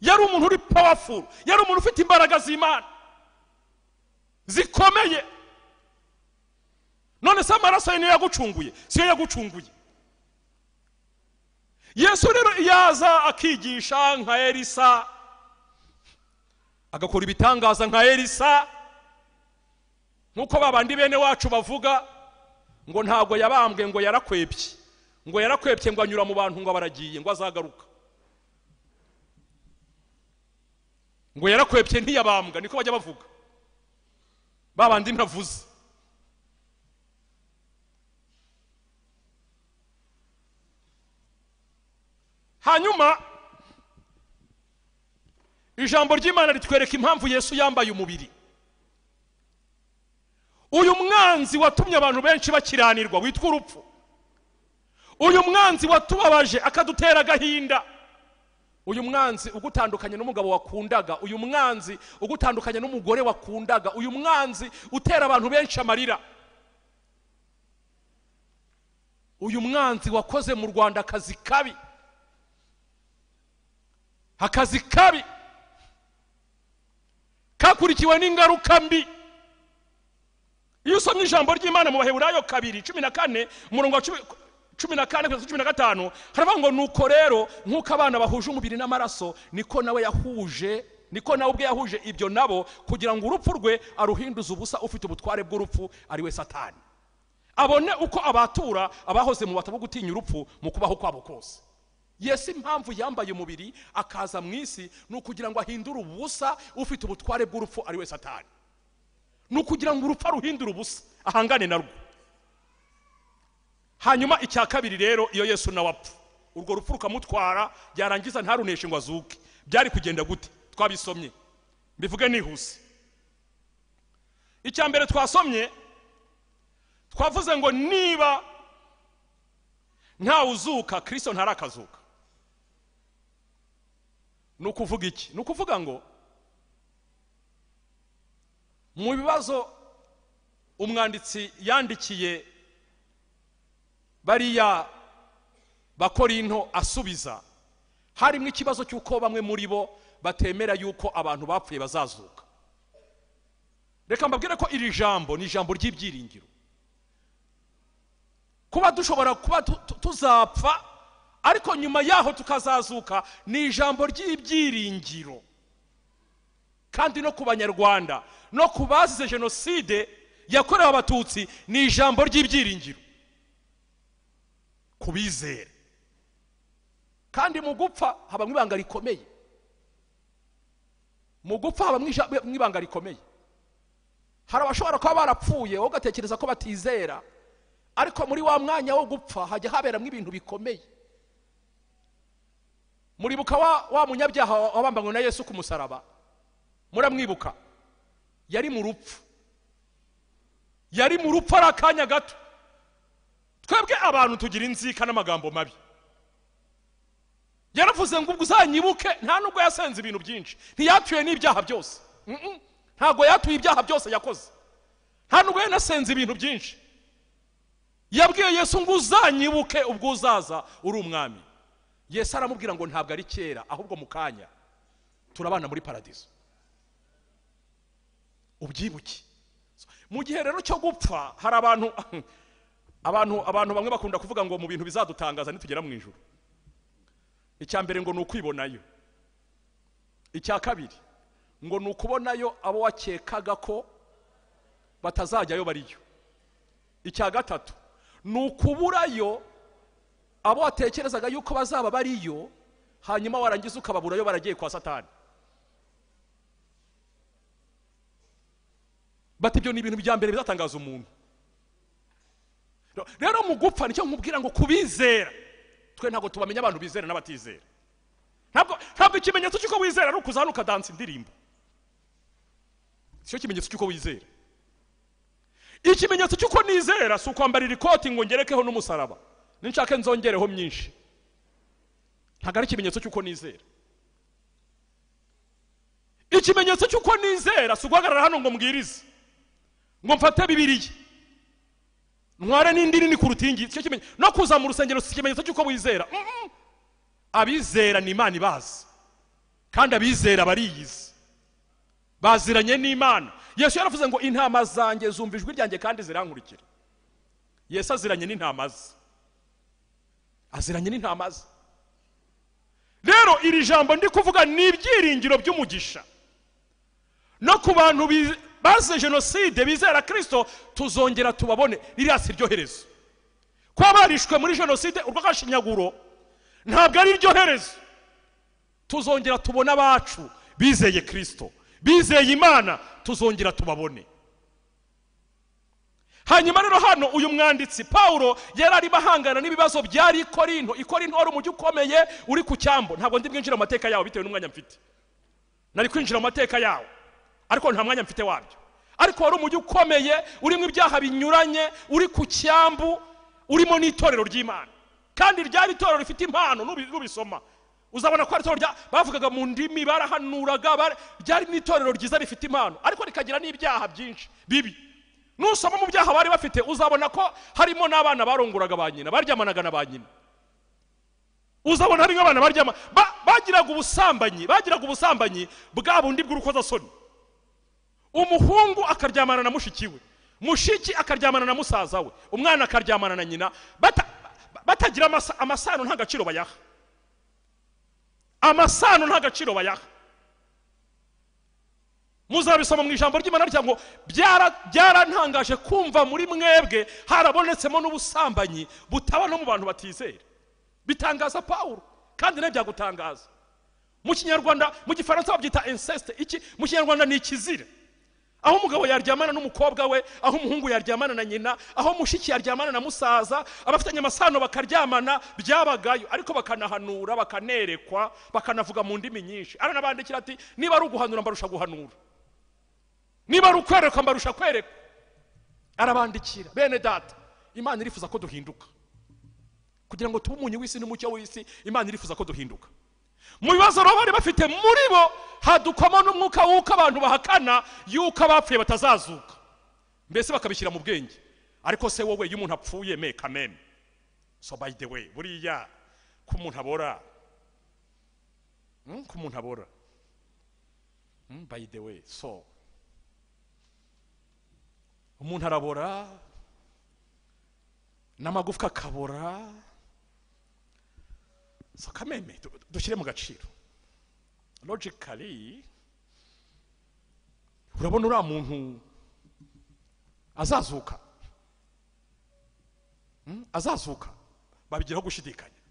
Yari umuntu uri powerful, yari umuntu ufite imbaraga z'Imana zikomeye. None se amaraso ye niyo yagucunguye? Siyo yagucunguye. Yesu rero yaza akigisha nka Elisa, agakora ibitangaza nka Elisa, nkuko babandi bene wacu bavuga ngo ntago yabambwe, ngo yarakwepye, ngo yarakwepye, ngo anyura mu bantu, ngo baragiye, ngo azagaruka, ngo yarakwepye ntiyabambwa, niko bajya bavuga babandi ntavuze. Hanyuma ijambo ry'Imana ritwereka impamvu Yesu yambaye umubiri. Uyu mwanzi watumye abantu benshi bakiranirwa witwa urupfu, uyu mwanzi watubabaje akadutera agahinda, uyu mwanzi ugutandukanye n'umugabo wakundaga, uyu mwanzi ugutandukanye n'umugore wakundaga, uyu mwanzi utera abantu benshi amarira, uyu mwanzi wakoze mu Rwanda akazi kabi, akazi kabi kakurikiwe n'ingaruka mbi. Iyo usomye ijambo ry'Imana mu Baheburayo 2:14 umurongo wa 14 kugeza 15, haravuga ngo nuko rero nk'uko abana bahuje umubiri n'amaraso, niko nawe yahuje, niko nawe ubwe yahuje ibyo nabo, kugira ngo urupfu rwe aruhinduze ubusa ufite ubutware bw'urupfu ari we Satani, abone uko abatura abahoze mu batabo gutinya urupfu mu kubaho kwabo kose. Yesu impamvu yambaye umubiri akaza mu isi ni ukugira ngo ahindure ubusa ufite ubutware bw'urupfu ari we Satani, ni ukugira ngo urupfu aruhindure ubusa ahangane narwo. Hanyuma icya kabiri rero, iyo Yesu nawe apfa urwo rupfu rukamutwara, yarangiza ntaruneshe ngo azuke, byari kugenda gute? Twabisomye, mbivuge nihuse. Icya mbere twasomye, twavuze ngo niba ntawuzuka Kristo ntarakazuka. Ni ukuvuga iki? Ni ukuvuga ngo mu bibazo umwanditsi yandikiye bariya Bakorinto asubiza, harimo ikibazo cy'uko bamwe muri bo batemera yuko abantu bapfuye bazazuka. Reka mbabwire ko iri jambo ni ijambo ry'ibyiringiro. Kuba dushobora kuba tuzapfa ariko nyuma yaho tukazazuka ni ijambo ry'ibyiringiro. Kandi no ku Banyarwanda no ku bazize jenoside yakorewe Abatutsi ni ijambo ry'ibyiringiro kubizera. Kandi mu gupfa habamwe ibanga rikomeye, mu gupfa habamwe ibanga rikomeye. Hari abashobora kuba barapfuye wowe ugatekereza ko batizera, ariko muri wa mwanya wo gupfa hajya haberamo ibintu bikomeye. Muribuka wa munyabyaha wabambanywe na Yesu ku musaraba? Muramwibuka? Yari mu rupfu, yari mu rupfu ari akanya gato. Twebwe abantu tugira inzika n'amagambo mabi. Yaravuze ngo ubwo uzanyibuke, nta nubwo yasenze ibintu byinshi, ntiyatuye n'ibyaha byose. Ntabwo yatuye ibyaha byose yakoze, Nta nubwo yanasenze ibintu byinshi. Yabwiye Yesu ngo uzanyibuke ubwo uzaza uri umwami. Yesu aramubwira ngo ntabwo ari kera, ahubwo mu kanya turabana muri paradizo. Ubyibuke. Mu gihe rero cyo gupfa hari abantu bamwe bakunda kuvuga ngo mu bintu bizadutangaza nitugera mu ijuru. Icya mbere ngo ni ukwibonayo. Icya kabiri ngo ni ukubonayo abo wakekaga ko batazajyayo bariyo. Icya gatatu ni ukuburayo abo watekerezaga yuko bazaba bariyo, hanyuma warangiza ukababurayo baragiye kwa Satani. Bati ibyo ni ibintu bya mbere bizatangaza umuntu. Rero mu gupfa nicyo nkubwira ngo kubizera, twe ntabwo tubamenya abantu bizera n'abatizera. Ntabwo ikimenyetso cy'uko wizera ari ukuza hano ukadansa indirimbo. Sicyo kimenyetso cy'uko wizera. Ikimenyetso cy'uko nizera si ukwambarira ikoti ngo ngerekeho n'umusaraba, ninshake nzongereho myinshi. Ntabwo ari ikimenyetso cy'uko nizera. Ikimenyetso cy'uko nizera si uguhagarara hano ngo mbwirize, ngo mfate Bibiliya ntware n'indi nini kuruta iyi ngiyi. Sicyo kimenyetso. No kuza mu rusengero si ikimenyetso cy'uko wizera. Abizera ni Imana ibazi, kandi abizera bariyizi, baziranye n'Imana. Yesu yaravuze ngo intama zanjye zumva ijwi ryanjye kandi zirankurikira. Yesu aziranye n'intama ze, aziranye n'intama ze. Rero iri jambo ndi kuvuga ni ibyiringiro by'umugisha no ku bantu bazize jenoside bizera Kristo, tuzongera tubabone. Ririya si ryo herezo. Kuba barishwe muri jenoside urw'agashinyaguro ntabwo ari ryo herezo. Tuzongera tubone abacu bizeye Kristo, bizeye Imana, tuzongera tubabone. Hanyuma rero hano uyu mwanditsi Paulo yari arimo ahangana n'ibibazo byari i Korinto. I Korinto wari umujyi ukomeye uri ku cyambu. Ntabwo ndi bwinjire mu mateka yawo bitewe n'umwanya mfite. Nari kwinjira mu mateka yawo ariko nta mwanya mfite wabyo. Ariko wari umujyi ukomeye urimo ibyaha binyuranye, uri ku cyambu, urimo n'itorero ry'Imana. Kandi ryari itorero rifite impano. Nubisoma uzabona ko ari itorero bavugaga mu ndimi, barahanuraga, ryari n'itorero ryiza rifite impano, ariko rikagira n'ibyaha byinshi bibi. Nusoma mu byaha bari bafite uzabona ko harimo n'abana baronguraga ba nyina, baryamanaga na ba nyina. Uzabona harimo abana baryama, bagiraga ubusambanyi, bagiraga ubusambanyi bwa bundi bw'urukozasoni. Umuhungu akaryamana na mushiki we, mushiki akaryamana na musaza we, umwana akaryamana na nyina, batagira amasano nta gaciro bayaha. Amasano nta gaciro bayaha. Muzabisoma mu ijambo ry'Imana rya ngo byarantangaje kumva muri mwebwe harabonetsemo n'ubusambanyi butaba no mu bantu batizera. Bitangaza Paulo, kandi nawe byagutangaza. Mu Kinyarwanda, mu Gifaransa babyita inceste, iki mu Kinyarwanda ni ikizira. Aho umugabo yaryamana n'umukobwa we, aho umuhungu yaryamana na nyina, aho mushiki yaryamana na musaza, abafitanye amasano bakaryamana, byabagayo. Ariko bakanahanura, bakanerekwa, bakanavuga mu ndimi nyinshi. Aranabandikira ati niba ari uguhanura mbarusha guhanura, niba ari ukwerekwa mbarusha kwerekwa. Arabandikira, bene data, Imana irifuza ko duhinduka kugira ngo tube umunyu w'isi n'umucyo w'isi. Imana irifuza ko duhinduka. Mu bibazo rero bari bafite muri bo hadukwamo n'umwuka w'uko abantu bahakana yuko abapfuye batazazuka, mbese bakabishyira mu bwenge. Ariko se wowe iyo umuntu apfuye me kameme, so by the way, buriya ko umuntu abora, ko umuntu abora, by the way, so umuntu arabora n'amagufwa akabora. So kameme dushyire mu gaciro. Logically urabona uriya muntu azazuka, azazuka, babigiraho gushidikanya.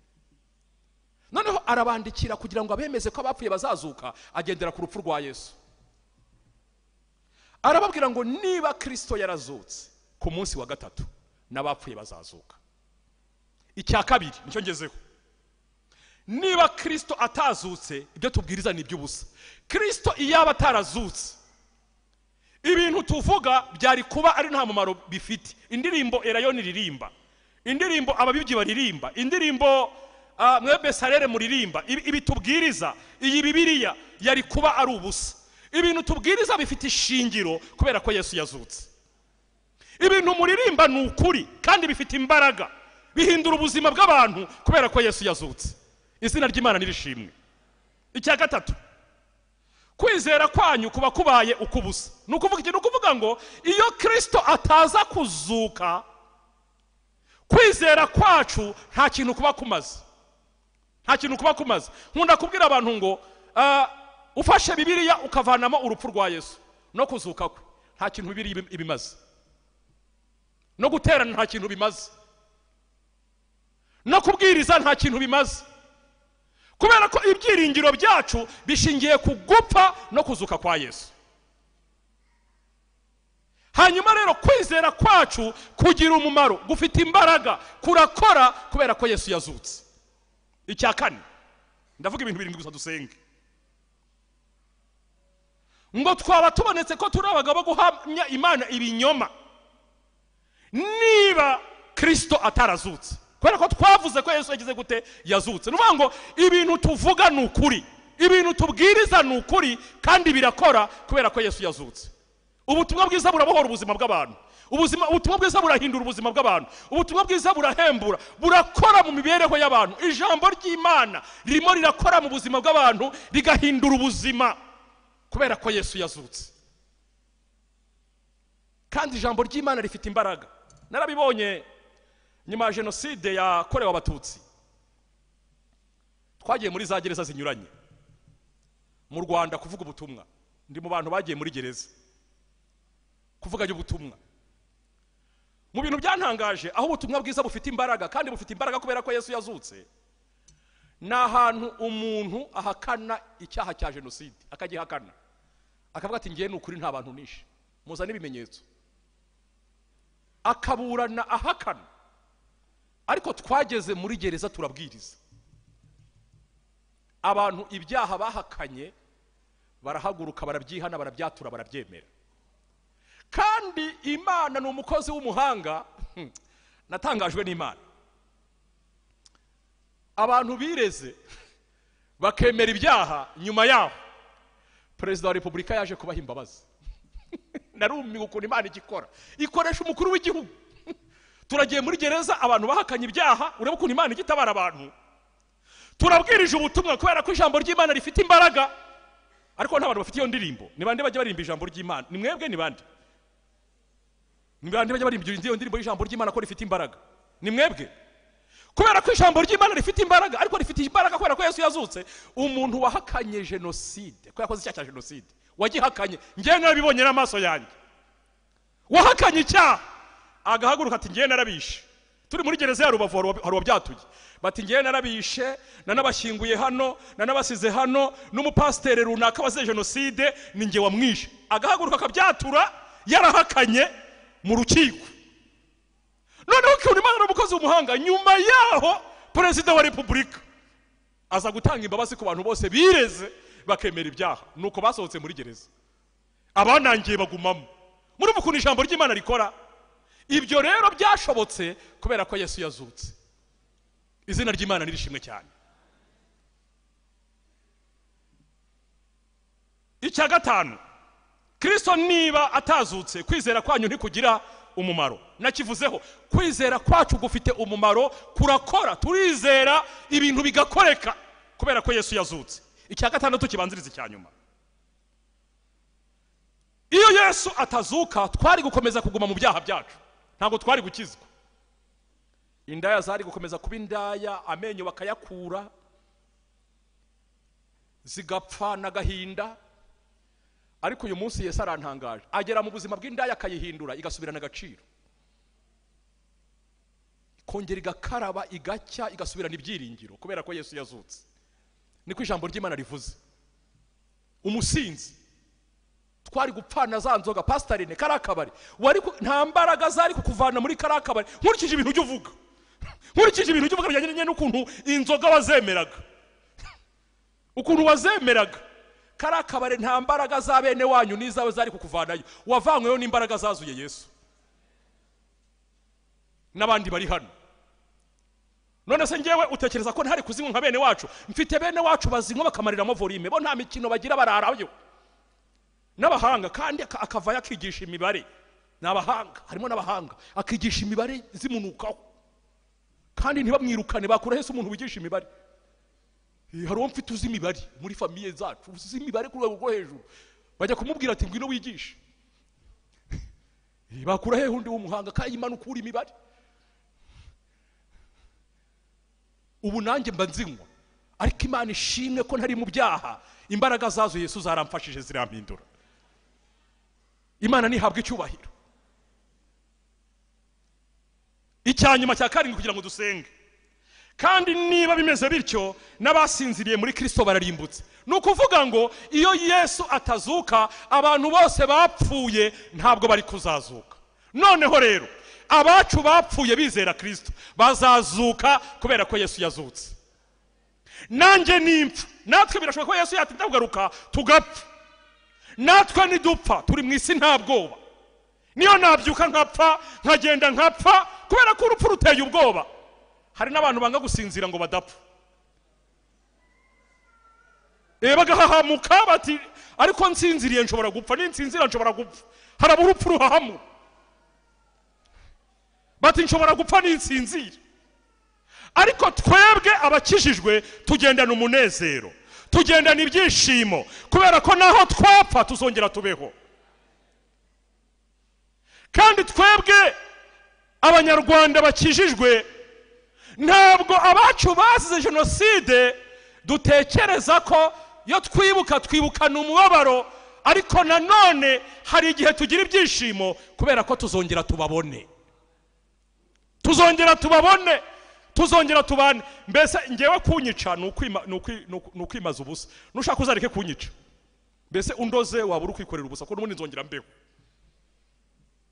Noneho arabandikira kugira ngo abemeze ko abapfuye bazazuka, agendera ku rupfu rwa Yesu. Arababwira ngo niba Kristo yarazutse ku munsi wa gatatu, n'abapfuye bazazuka. Icya kabiri nicyo ngezeho, niba Kristo atazutse ibyo tubwiriza ni iby'ubusa. Kristo iyaba atarazutse ibintu tuvuga byari kuba ari nta mumaro bifite. Indirimbo Erayoni ririmba, indirimbo ababibyi baririmba, indirimbo mwebwe Sarere muririmba, ibi tubwiriza, iyi Bibiliya yari kuba ari ubusa. Ibintu tubwiriza bifite ishingiro kubera ko Yesu yazutse. Ibintu muririmba ni ukuri kandi bifite imbaraga, bihindura ubuzima bw'abantu kubera ko Yesu yazutse. Izina ry'Imana nirishimwe. Icya gatatu, kwizera kwanyu kuba kubaye ukubusa. Ni ukuvuga iki? Ni ukuvuga ngo iyo Kristo ataza kuzuka, kwizera kwacu nta kintu kuba kumaze, nta kintu kuba kumaze. Nkunda kubwira abantu ngo ufashe Bibiliya ukavanamo urupfu rwa Yesu no kuzuka kwe, nta kintu Bibiliya ibimaze. No guterana nta kintu bimaze, no kubwiriza nta kintu bimaze, kubera ko ibyiringiro byacu bishingiye ku gupfa no kuzuka kwa Yesu. Hanyuma rero kwizera kwacu kugira umumaro, gufite imbaraga, kurakora kubera ko Yesu yazutse. Icya kane, ndavuga ibintu birindwi gusa dusenge. Ngo twaba tubonetse ko turi abagabo guhamya Imana ibinyoma niba Kristo atarazutse, kubera ko twavuze ko Yesu yagize gute? Yazutse. Ni ukuvuga ngo ibintu tuvuga ni ukuri, ibintu tubwiriza ni ukuri kandi birakora kubera ko Yesu yazutse. Ubutumwa bwiza burabohora ubuzima bw'abantu, ubutumwa bwiza burahindura ubuzima bw'abantu, ubutumwa bwiza burahembura, burakora mu mibereho y'abantu. Ijambo ry'Imana ririmo rirakora mu buzima bw'abantu, rigahindura ubuzima kubera ko Yesu yazutse. Kandi ijambo ry'Imana rifite imbaraga. Narabibonye nyuma ya jenoside yakorewe Abatutsi, twagiye muri za gereza zinyuranye mu Rwanda kuvuga ubutumwa. Ndi mu bantu bagiye muri gereza kuvuga ubutumwa. Mu bintu byantangaje aho ubutumwa bwiza bufite imbaraga, kandi bufite imbaraga kubera ko Yesu yazutse, ni ahantu umuntu ahakana icyaha cya jenoside, akagihakana, akavuga ati ngiye ni ukuri nta bantu nishe, muzane ibimenyetso, akaburana ahakana. Ariko twageze muri gereza turabwiriza abantu ibyaha bahakanye, barahaguruka, barabyihana, barabyatura, barabyemera. Kandi Imana ni umukozi w'umuhanga. Natangajwe n'Imana, abantu bireze bakemera ibyaha, nyuma yaho Perezida wa Repubulika yaje kubaha imbabazi. Narumiwe ukuntu Imana igikora, ikoresha umukuru w'igihugu. Turagiye muri gereza abantu bahakanye ibyaha, urebe ukuntu Imana igitabara abantu. Turabwirije ubutumwa kubera ko ijambo ry'Imana rifite imbaraga. Ariko nta bantu bafite iyo ndirimbo. Ni bande bajya barimba ijambo ry'Imana? Ni mwebwe? Ni bande? Ni bande bajya barimba iyo ndirimbo y'ijambo ry'Imana ko rifite imbaraga? Ni mwebwe? Kubera ko ijambo ry'Imana rifite imbaraga, ariko rifite imbaraga kubera ko Yesu yazutse. Umuntu wahakanye jenoside, ko yakoze icyaha cya jenoside, wagihakanye, ngewe narabibonye n'amaso yanjye, wahakanye icyaha agahaguruka ati ngewe narabishe. Turi muri gereza ya Rubavu hari uwabyatuye, bati ngewe narabishe, nanabashyinguye hano, nanabasize hano, n'umupasiteri runaka wazize jenoside ni nge wamwishe. Agahaguruka akabyatura yarahakanye mu rukiko. Noneho ukuntu Imana ari umukozi w'umuhanga, nyuma yaho Perezida wa Repubulika aza gutanga imbabazi ku bantu bose bireze bakemera ibyaha. Nuko basohotse muri gereza, abanangiye bagumamo. Murumva ukuntu ijambo ry'Imana rikora. Ibyo rero byashobotse kubera ko Yesu yazutse. Izina ry'Imana nirishimwe cyane. Icya gatanu, Kristo niba atazutse, kwizera kwanyu ntikugira umumaro. Nakivuzeho, kwizera kwacu gufite umumaro, kurakora, turizera ibintu bigakoreka kubera ko Yesu yazutse. Icya gatandatu kibanziriza icya nyuma, iyo Yesu atazuka twari gukomeza kuguma mu byaha byacu, ntabwo twari gukizwa. Indaya zari gukomeza kuba indaya, amenyo bakayakura, zigapfa n'agahinda. Ariko uyu munsi Yesu arantangaje, agera mu buzima bw'indaya akayihindura igasubirana agaciro, ikongera igakaraba, igacya, igasubirana ibyiringiro kubera ko Yesu yazutse. Niko ijambo ry'Imana rivuze. Umusinzi twari gupfana za nzoga, pastorine karakabari, wari nta mbaraga zari kukuvana muri karakabari. Nkurikije ibintu ujya uvuga, nkurikije ibintu ujya uvuga bijyanye n'ukuntu inzoga wazemeraga, ukuntu wazemeraga karakabare, nta mbaraga za bene wanyu n'izawe zari kukuvanayo. Wavanyweyo n'imbaraga zazuye Yesu n'abandi bari hano. None se ngewe utekereza ko ntari kuzinywa nka bene wacu? Mfite bene wacu bazinywa bakamariramo volume, bo nta mikino bagira, bararayo n'abahanga, kandi akavayo akigisha imibare. Ni abahanga, harimo n'abahanga, akigisha imibare zimunukaho kandi ntibamwirukane. Bakura hese umuntu wigisha imibare? Hari uwo mfite uzi imibare muri famille zacu, uzi imibare ku rwego rwo hejuru, bajya kumubwira ati ngwino wigishe. Bakura hehe undi w'umuhanga kandi Imana ukura imibare? Ubu nanjye mba nzinywa, ariko Imana ishimwe ko ntari mu byaha. Imbaraga zazo Yesu zaramfashije zirampindura. Imana ntihabwe icyubahiro. Icyanyuma cya karindwi kugira ngo dusenge. Kandi niba bimeze bityo, n'abasinziriye muri Kristo bararimbutse. Ni ukuvuga ngo iyo Yesu atazuka, abantu bose bapfuye ntabwo bari kuzazuka. Noneho rero abacu bapfuye bizera Kristo bazazuka kubera ko Yesu yazutse. Nanjye nimpfa, natwe birashoboka ko Yesu yatinda kugaruka tugapfa. Natwe nidupfa turi mu isi nta bwoba. Niyo nabyuka nkapfa, nkagenda nkapfa, kubera ko urupfu ruteye ubwoba. Hari n'abantu banga gusinzira ngo badapfa, bagahahamuka bati ariko nsinziriye nshobora gupfa, ninsinzira nshobora gupfa. Hari urupfu ruhahamura, bati nshobora gupfa ninsinzira. Ariko twebwe abakijijwe tugendana umunezero, tugendana ibyishimo, kubera ko naho twapfa tuzongera tubeho. Kandi twebwe abanyarwanda bakijijwe, ntabwo abacu bazize jenoside dutekereza ko iyo twibuka twibukana umubabaro, ariko nanone hari igihe tugira ibyishimo kubera ko tuzongera tubabone, tuzongera tubabone, tuzongera tubane. Mbese ngewe kunyica ni ukwimaza ubusa. Nushaka uzareke kunyica, mbese undoze waba uri kwikorera ubusa, kuko n'ubundi nzongera mbeho.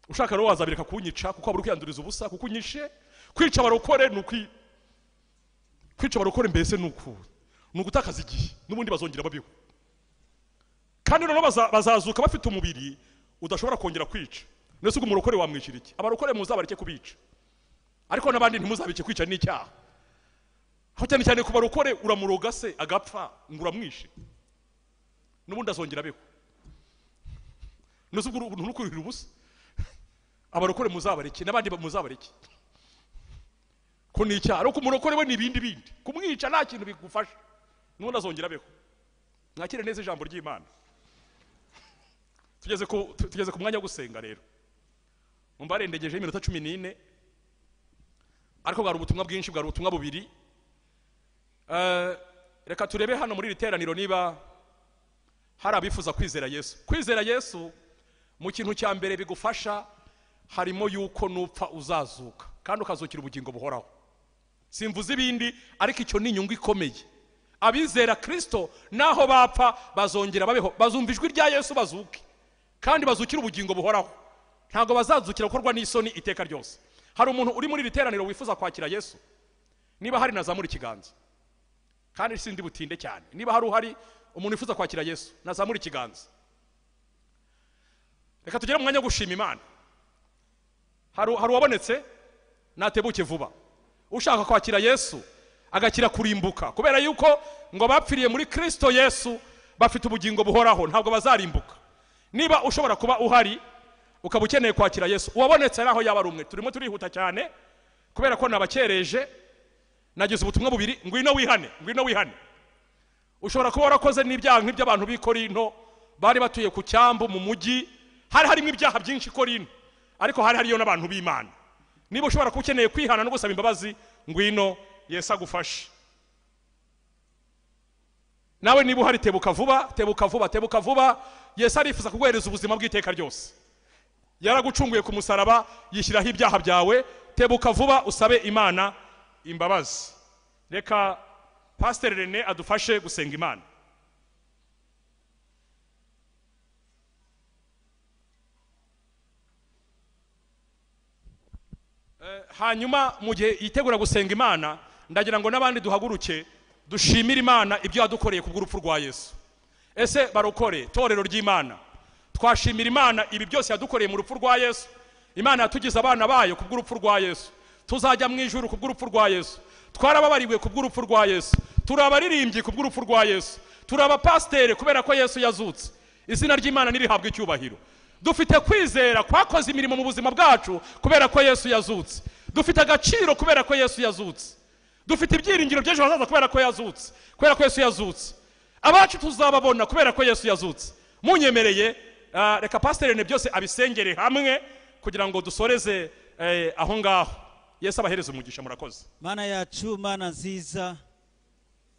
Ushaka rero wazabireka kunyica, kuko waba uri kwiyanduriza ubusa, kuko unyishe. Kwica barokore ni kwica barokore, mbese ni ugutakaza igihe, n'ubundi bazongera babeho. Kandi noneho bazazuka bafite umubiri udashobora kongera kwica. Nese ubwo umurokore wamwicira iki? Abarokore muzabareke kubica, ariko n'abandi ntimuzabike kwica n'icyaha. Aho cyane cyane ku barokore, uramuroga se agapfa ngo uramwishe, n'ubundi azongera abeho. Nese ubwo nturukurira ubusa. Abarokore muzabareke, n'abandi muzabareke ko ni icyaha. Ariko umurokore we ni ibindi bindi, kumwica nta kintu bigufasha, n'ubundi azongera abeho. Mwakire neza ijambo ry'Imana. Tugeze ku mwanya wo gusenga rero. Mumbarendegeje iminota 14, ariko bwari ubutumwa bwinshi, bwari ubutumwa bubiri. Reka turebe hano muri iri teraniro niba hari abifuza kwizera Yesu. Kwizera Yesu mu kintu cya mbere bigufasha harimo yuko nupfa uzazuka kandi ukazukira ubugingo buhoraho. Simvuze ibindi, ariko icyo ni inyungu ikomeye. Abizera Kristo naho bapfa bazongera babeho, bazumva ijwi rya Yesu bazuke, kandi bazukira ubugingo buhoraho. Ntabwo bazazukira gukorwa n'isoni iteka ryose. Hari umuntu uri muri iri teraniro wifuza kwakira Yesu? Niba hari nazamura ikiganza, kandi sindi butinde cyane. Niba hari uhari umuntu wifuza kwakira Yesu, nazamura ikiganza. Reka tugere mu mwanya wo gushima Imana. Hari uwabonetse? Natebuke vuba. Ushaka kwakira Yesu agakira kurimbuka, kubera yuko ngo bapfiriye muri Kristo Yesu bafite ubugingo buhoraho, ntabwo bazarimbuka. Niba ushobora kuba uhari ukaba ukeneye kwakira Yesu, uwabonetse ari aho yaba ari umwe. Turimo turihuta cyane kubera ko nabakereje, nagize ubutumwa bubiri. Ngwino wihane, ngwino wihane. Ushobora kuba warakoze n'ibyaha nk'iby'abantu b'i Korinto bari batuye ku cyambu mu mujyi, hari harimo ibyaha byinshi Korinto, ariko hari hariyo n'abantu b'Imana. Niba ushobora kuba ukeneye kwihana no gusaba imbabazi, ngwino Yesu agufashe. Nawe niba uhari tebuka vuba, tebuka vuba, tebuka vuba. Yesu arifuza kuguhereza ubuzima bw'iteka ryose. Yaragucunguye ku musaraba, yishyiraho ibyaha byawe. Tebuka vuba usabe Imana imbabazi. Reka Pastor René adufashe gusenga Imana. Hanyuma mu gihe yitegura gusenga Imana, ndagira ngo n'abandi duhaguruke dushimire Imana ibyo yadukoreye ku bw'urupfu rwa Yesu. Ese barokore, torero ry'Imana, twashimira Imana ibi byose yadukoreye mu rupfu rwa Yesu. Imana yatugize abana bayo ku bw'urupfu rwa Yesu. Tuzajya mu ijuru ku bw'urupfu rwa Yesu. Twarababariwe ku bw'urupfu rwa Yesu. Turi abaririmbyi ku bw'urupfu rwa Yesu. Turi abapasiteri kubera ko Yesu yazutse. Izina ry'Imana nirihabwe icyubahiro. Dufite kwizera kwakoze imirimo mu buzima bwacu kubera ko Yesu yazutse. Dufite agaciro kubera ko Yesu yazutse. Dufite ibyiringiro by'ejo hazaza kubera ko yazutse, kubera ko Yesu yazutse. Abacu tuzababona kubera ko Yesu yazutse. Munyemereye, reka Pastor Rene byose abisengere hamwe kugira ngo dusoreze aho ngaho. Yesu abahereze umugisha. Murakoze. Mana yacu, Mana nziza,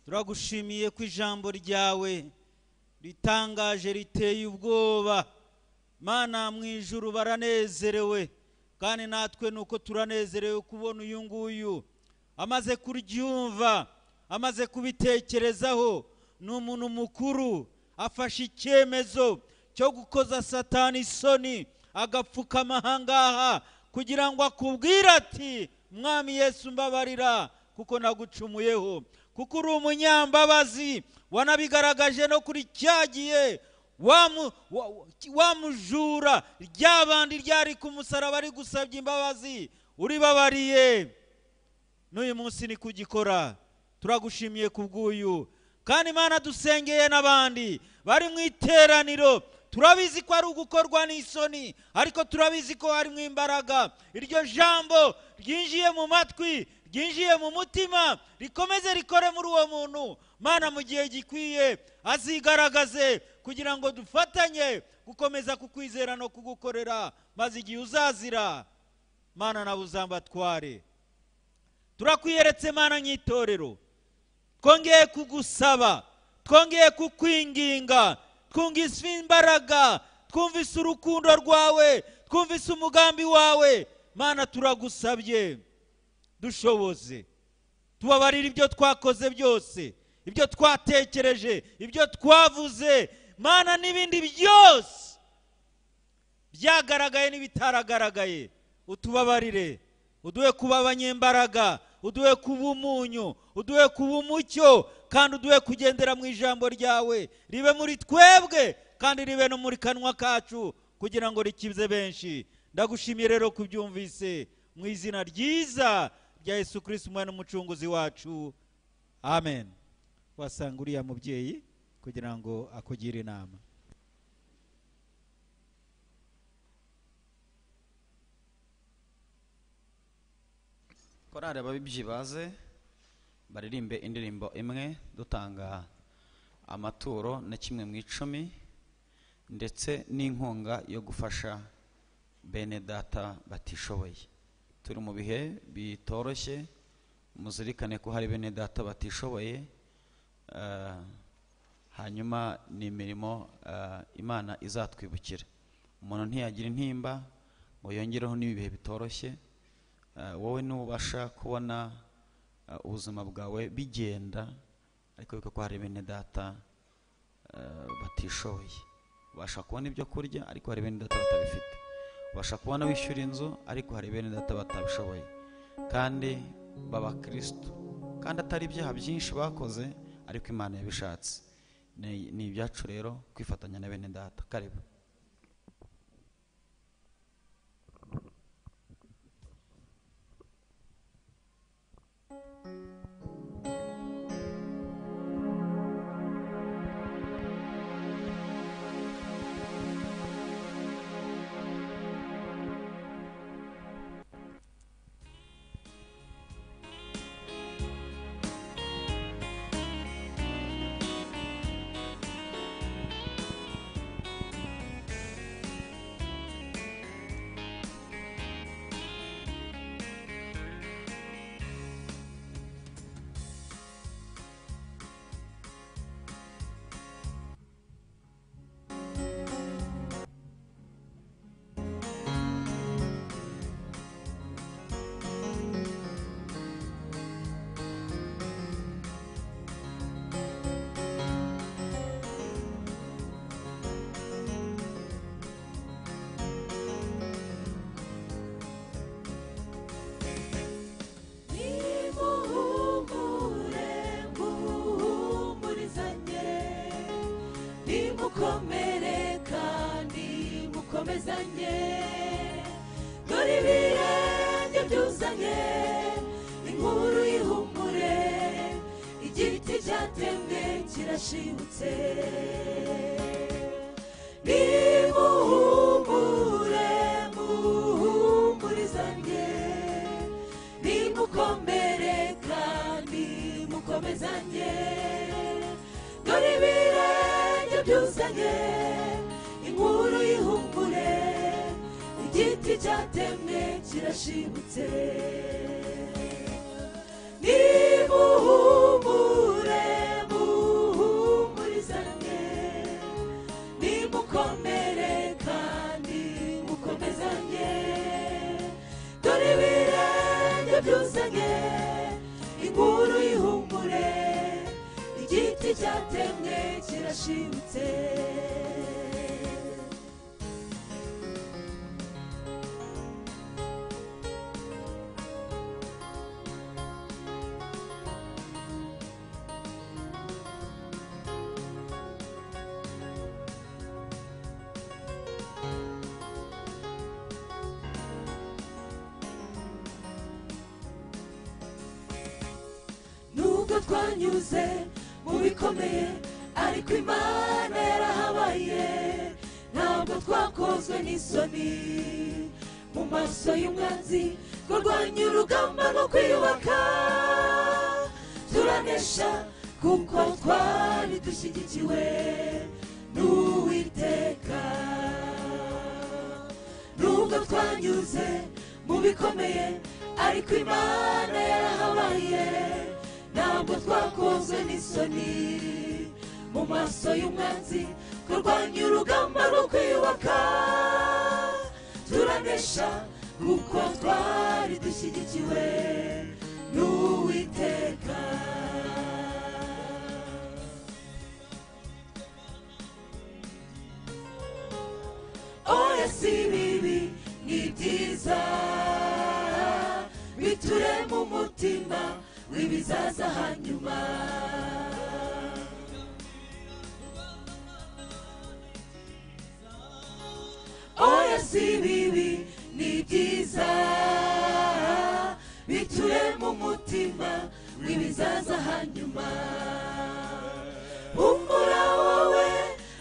turagushimiye ko ijambo ryawe ritangaje, riteye ubwoba. Mana, mu ijuru baranezerewe, kandi natwe nuko turanezerewe kubona uyu nguyu amaze kuryumva, amaze kubitekerezaho. Ni umuntu mukuru, afashe icyemezo cyo gukoza Satani isoni, agapfukama ahangaha kugira ngo akubwire ati: Mwami Yesu, mbabarira kuko nagucumuyeho, kuko uri umunyambabazi, wanabigaragaje no kuri cyagiye wamujura ryabandi ryari ku musaraba ari gusabye imbabazi, uribabariye. N'uyu munsi ni kugikora. Turagushimiye kubw'uyu, kandi Imana dusengeye n'abandi bari mu iteraniro. Turabizi ko ari ugukorwa n'isoni, ariko turabizi ko harimo imbaraga. Iryo jambo ryinjiye mu matwi, ryinjiye mu mutima, rikomeze rikore muri uwo muntu. Mana, mu gihe gikwiye azigaragaze kugira ngo dufatanye gukomeza kukwizera no kugukorera, maze igihe uzazira, Mana, nawe uzambatware. Turakwiyeretse Mana nk'itorero, twongeye kugusaba, twongeye kukwinginga. Twumvise imbaraga, twumvise urukundo rwawe, twumvise umugambi wawe. Mana, turagusabye, dushoboze, tubabarire ibyo twakoze byose, ibyo twatekereje, ibyo twavuze, Mana, n'ibindi byose byagaragaye n'ibitaragaragaye. Utubabarire, uduhe kuba abanyembaraga, uduhe kuba umunyu, uduhe kuba umucyo, kandi uduhe kugendera mu ijambo ryawe, ribe muri twebwe kandi ribe no muri kanwa kacu kugira ngo rikize benshi. Ndagushimiye rero kubyumvise, mu izina ryiza rya Yesu Kristo umwana umucunguzi wacu, amen. Wasanga uriya mubyeyi kugira ngo akugire inama. Korali ababibyi baze baririmbe indirimbo imwe, dutanga amaturo na kimwe mu icumi ndetse n'inkunga yo gufasha bene data batishoboye. Turi mu bihe bitoroshye, muzirikane ko hari bene data batishoboye. Hanyuma ni imirimo Imana izatwibukira. Umuntu ntiyagira intimba ngo yongereho n'ibihe bitoroshye. Wowe nubasha kubona ubuzima bwawe bigenda, ariko biko ko hari bene data batishoboye. Ubasha kubona ibyo kurya, ariko hari bene data batabifite. Ubasha kubona wishyura inzu, ariko hari bene data batabishoboye, kandi baba Kristo, kandi atari ibyaha byinshi bakoze, ariko Imana yabishatse. Ni ibyacu rero kwifatanya na bene data. Karibu. Nimukomere kandi mukomezanye, dore ibirenge byuzanye inkuru y'ihumure, igiti cyatemwe kirashibutse. Nimuhumure Kirashibutse. Nimuhumure muhumurizane, nimukomere kandi mukomezanye, dore ibirenge byuzanye inkuru y'ihumure, igiti cyatemwe kirashibutse. Nubwo twanyuze mu bikomeye ariko Imana yarahabaye, ntabwo twakozwe n'isoni mu maso y'umwanzi, twarwanye urugamba rwo kwiyubaka turanesha, kuko twari dushyigikiwe n'Uwiteka. Nubwo twanyuze mu bikomeye ariko Imana yarahabaye, ntabwo twakozwe n'isoni mu maso y'umwanzi, twarwanye urugamba rwo kwiyubaka turanesha, kuko twari dushyigikiwe n'Uwiteka. Oya si bibi ni byiza, biturema umutima w'ibizaza hanyuma. Oya si bibi ni byiza, biturema umutima w'ibizaza hanyuma. Humura wowe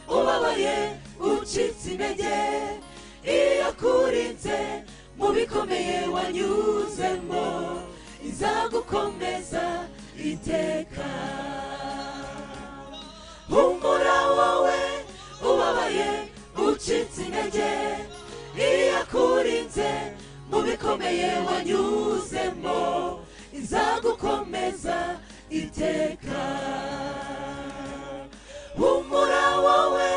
ubabaye ucitse intege, iyo akurinze mu bikomeye wanyuzemo, izagukomeza iteka. Humura wowe ubabaye ucitse intege, iyo akurinze mu bikomeye wanyuzemo, izagukomeza iteka. Humura wowe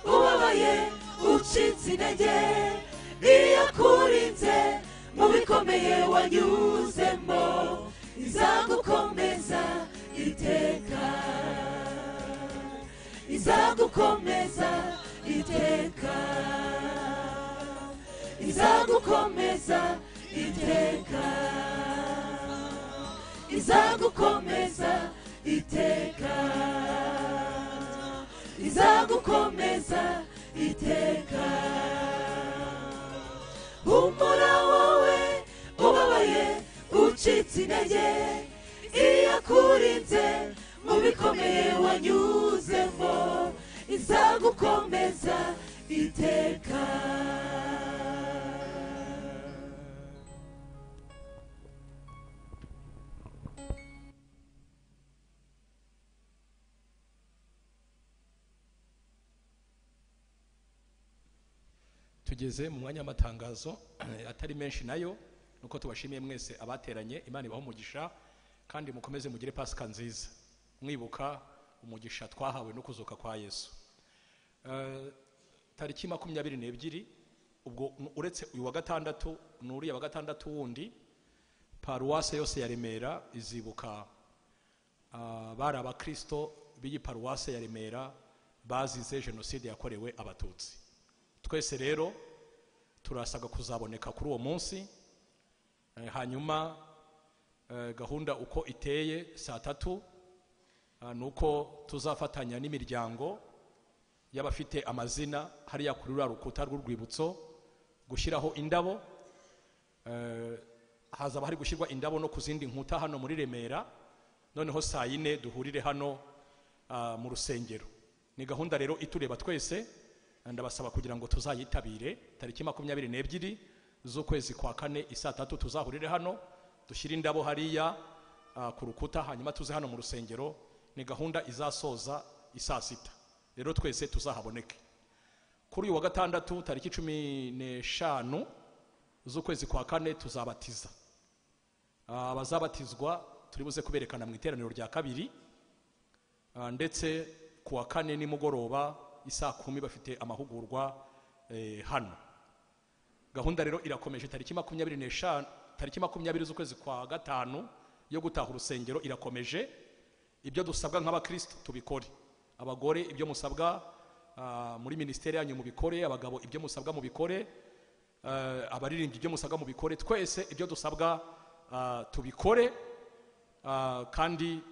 ubabaye ucitse intege, iyo akurinze mu bikomeye wanyuzemo, izagukomeza iteka. Izagukomeza iteka. Izagukomeza iteka. Izagukomeza iteka. Izagukomeza iteka. Humura wowe ubabaye ucitse intege, iyo akurinze mu bikomeye wanyuzemo, izagukomeza iteka. Tugeze mu mwanya w'amatangazo atari menshi nayo, nuko tubashimiye mwese abateranye, Imana ibahe umugisha kandi mukomeze mugire Pasika nziza, mwibuka umugisha twahawe no kuzuka kwa Yesu. Tariki 22, ubwo uretse uyu wa gatandatu n'uriya wa gatandatu wundi, paruwase yose ya Remera izibuka bari abakristo b'iyi paruwase ya Remera bazize jenoside yakorewe Abatutsi. Twese rero turasabwa kuzaboneka kuri uwo munsi. Hanyuma gahunda uko iteye saa 3 nuko tuzafatanya n'imiryango y'abafite amazina hariya kuri ruriya rukuta rw'urwibutso gushyiraho indabo. Hazaba hari gushyirwa indabo no ku zindi nkuta hano muri Remera, noneho saa 4 duhurire hano mu rusengero. Ni gahunda rero itureba twese, ndabasaba kugira ngo tuzayitabire tariki 22 z'ukwezi kwa 4 isaa 3 tuzahurire hano dushyire indabo hariya ku rukuta, hanyuma tuze hano mu rusengero. Ni gahunda izasoza isaa 6, rero twese tuzahaboneke. Kuri uyu wa gatandatu tariki 15 z'ukwezi kwa kane tuzabatiza. Abazabatizwa turi buze kuberekana mu iteraniro rya kabiri, ndetse ku wa kane nimugoroba isaa 10 bafite amahugurwa hano. Gahunda rero irakomeje, tariki 25, tariki 20 z'ukwezi kwa gatanu yo gutaha urusengero irakomeje. Ibyo dusabwa nk'abakristo tubikore, abagore ibyo musabwa muri ministeri yanyu mubikore, abagabo ibyo musabwa mubikore, abaririmbyi ibyo musabwa mubikore, twese ibyo dusabwa tubikore. Kandi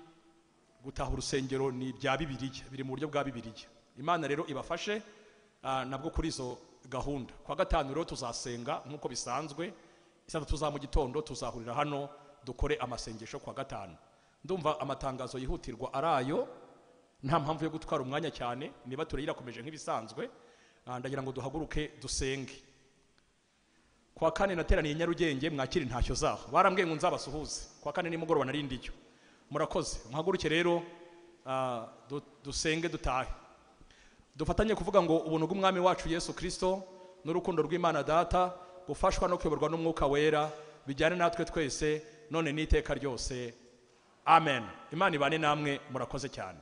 gutaha urusengero ni ibya Bibiliya, biri mu buryo bwa Bibiliya. Imana rero ibafashe nabwo kuri izo gahunda. Kwa gatanu rero tuzasenga nk'uko bisanzwe, saa 3 za mu gitondo tuzahurira hano dukore amasengesho kwa gatanu. Ndumva amatangazo yihutirwa arayo, nta mpamvu yo gutwara umwanya cyane, niba turayirakomeje nk'ibisanzwe. Ndagira ngo duhaguruke dusenge. Kwa kane nateraniye Nyarugenge, mwakire intashyo zaho, barambwiye ngo nzabasuhuze. Kwa kane nimugoroba nari ndiyo. Murakoze, muhaguruke rero dusenge dutahe. Dufatanye kuvuga ngo ubuntu bw'Umwami wacu Yesu Kristo n'urukundo rw'Imana Data, gufashwa no kuyoborwa n'Umwuka Wera, bijyane natwe twese none n'iteka ryose. Amen. Imana ibane namwe, murakoze cyane.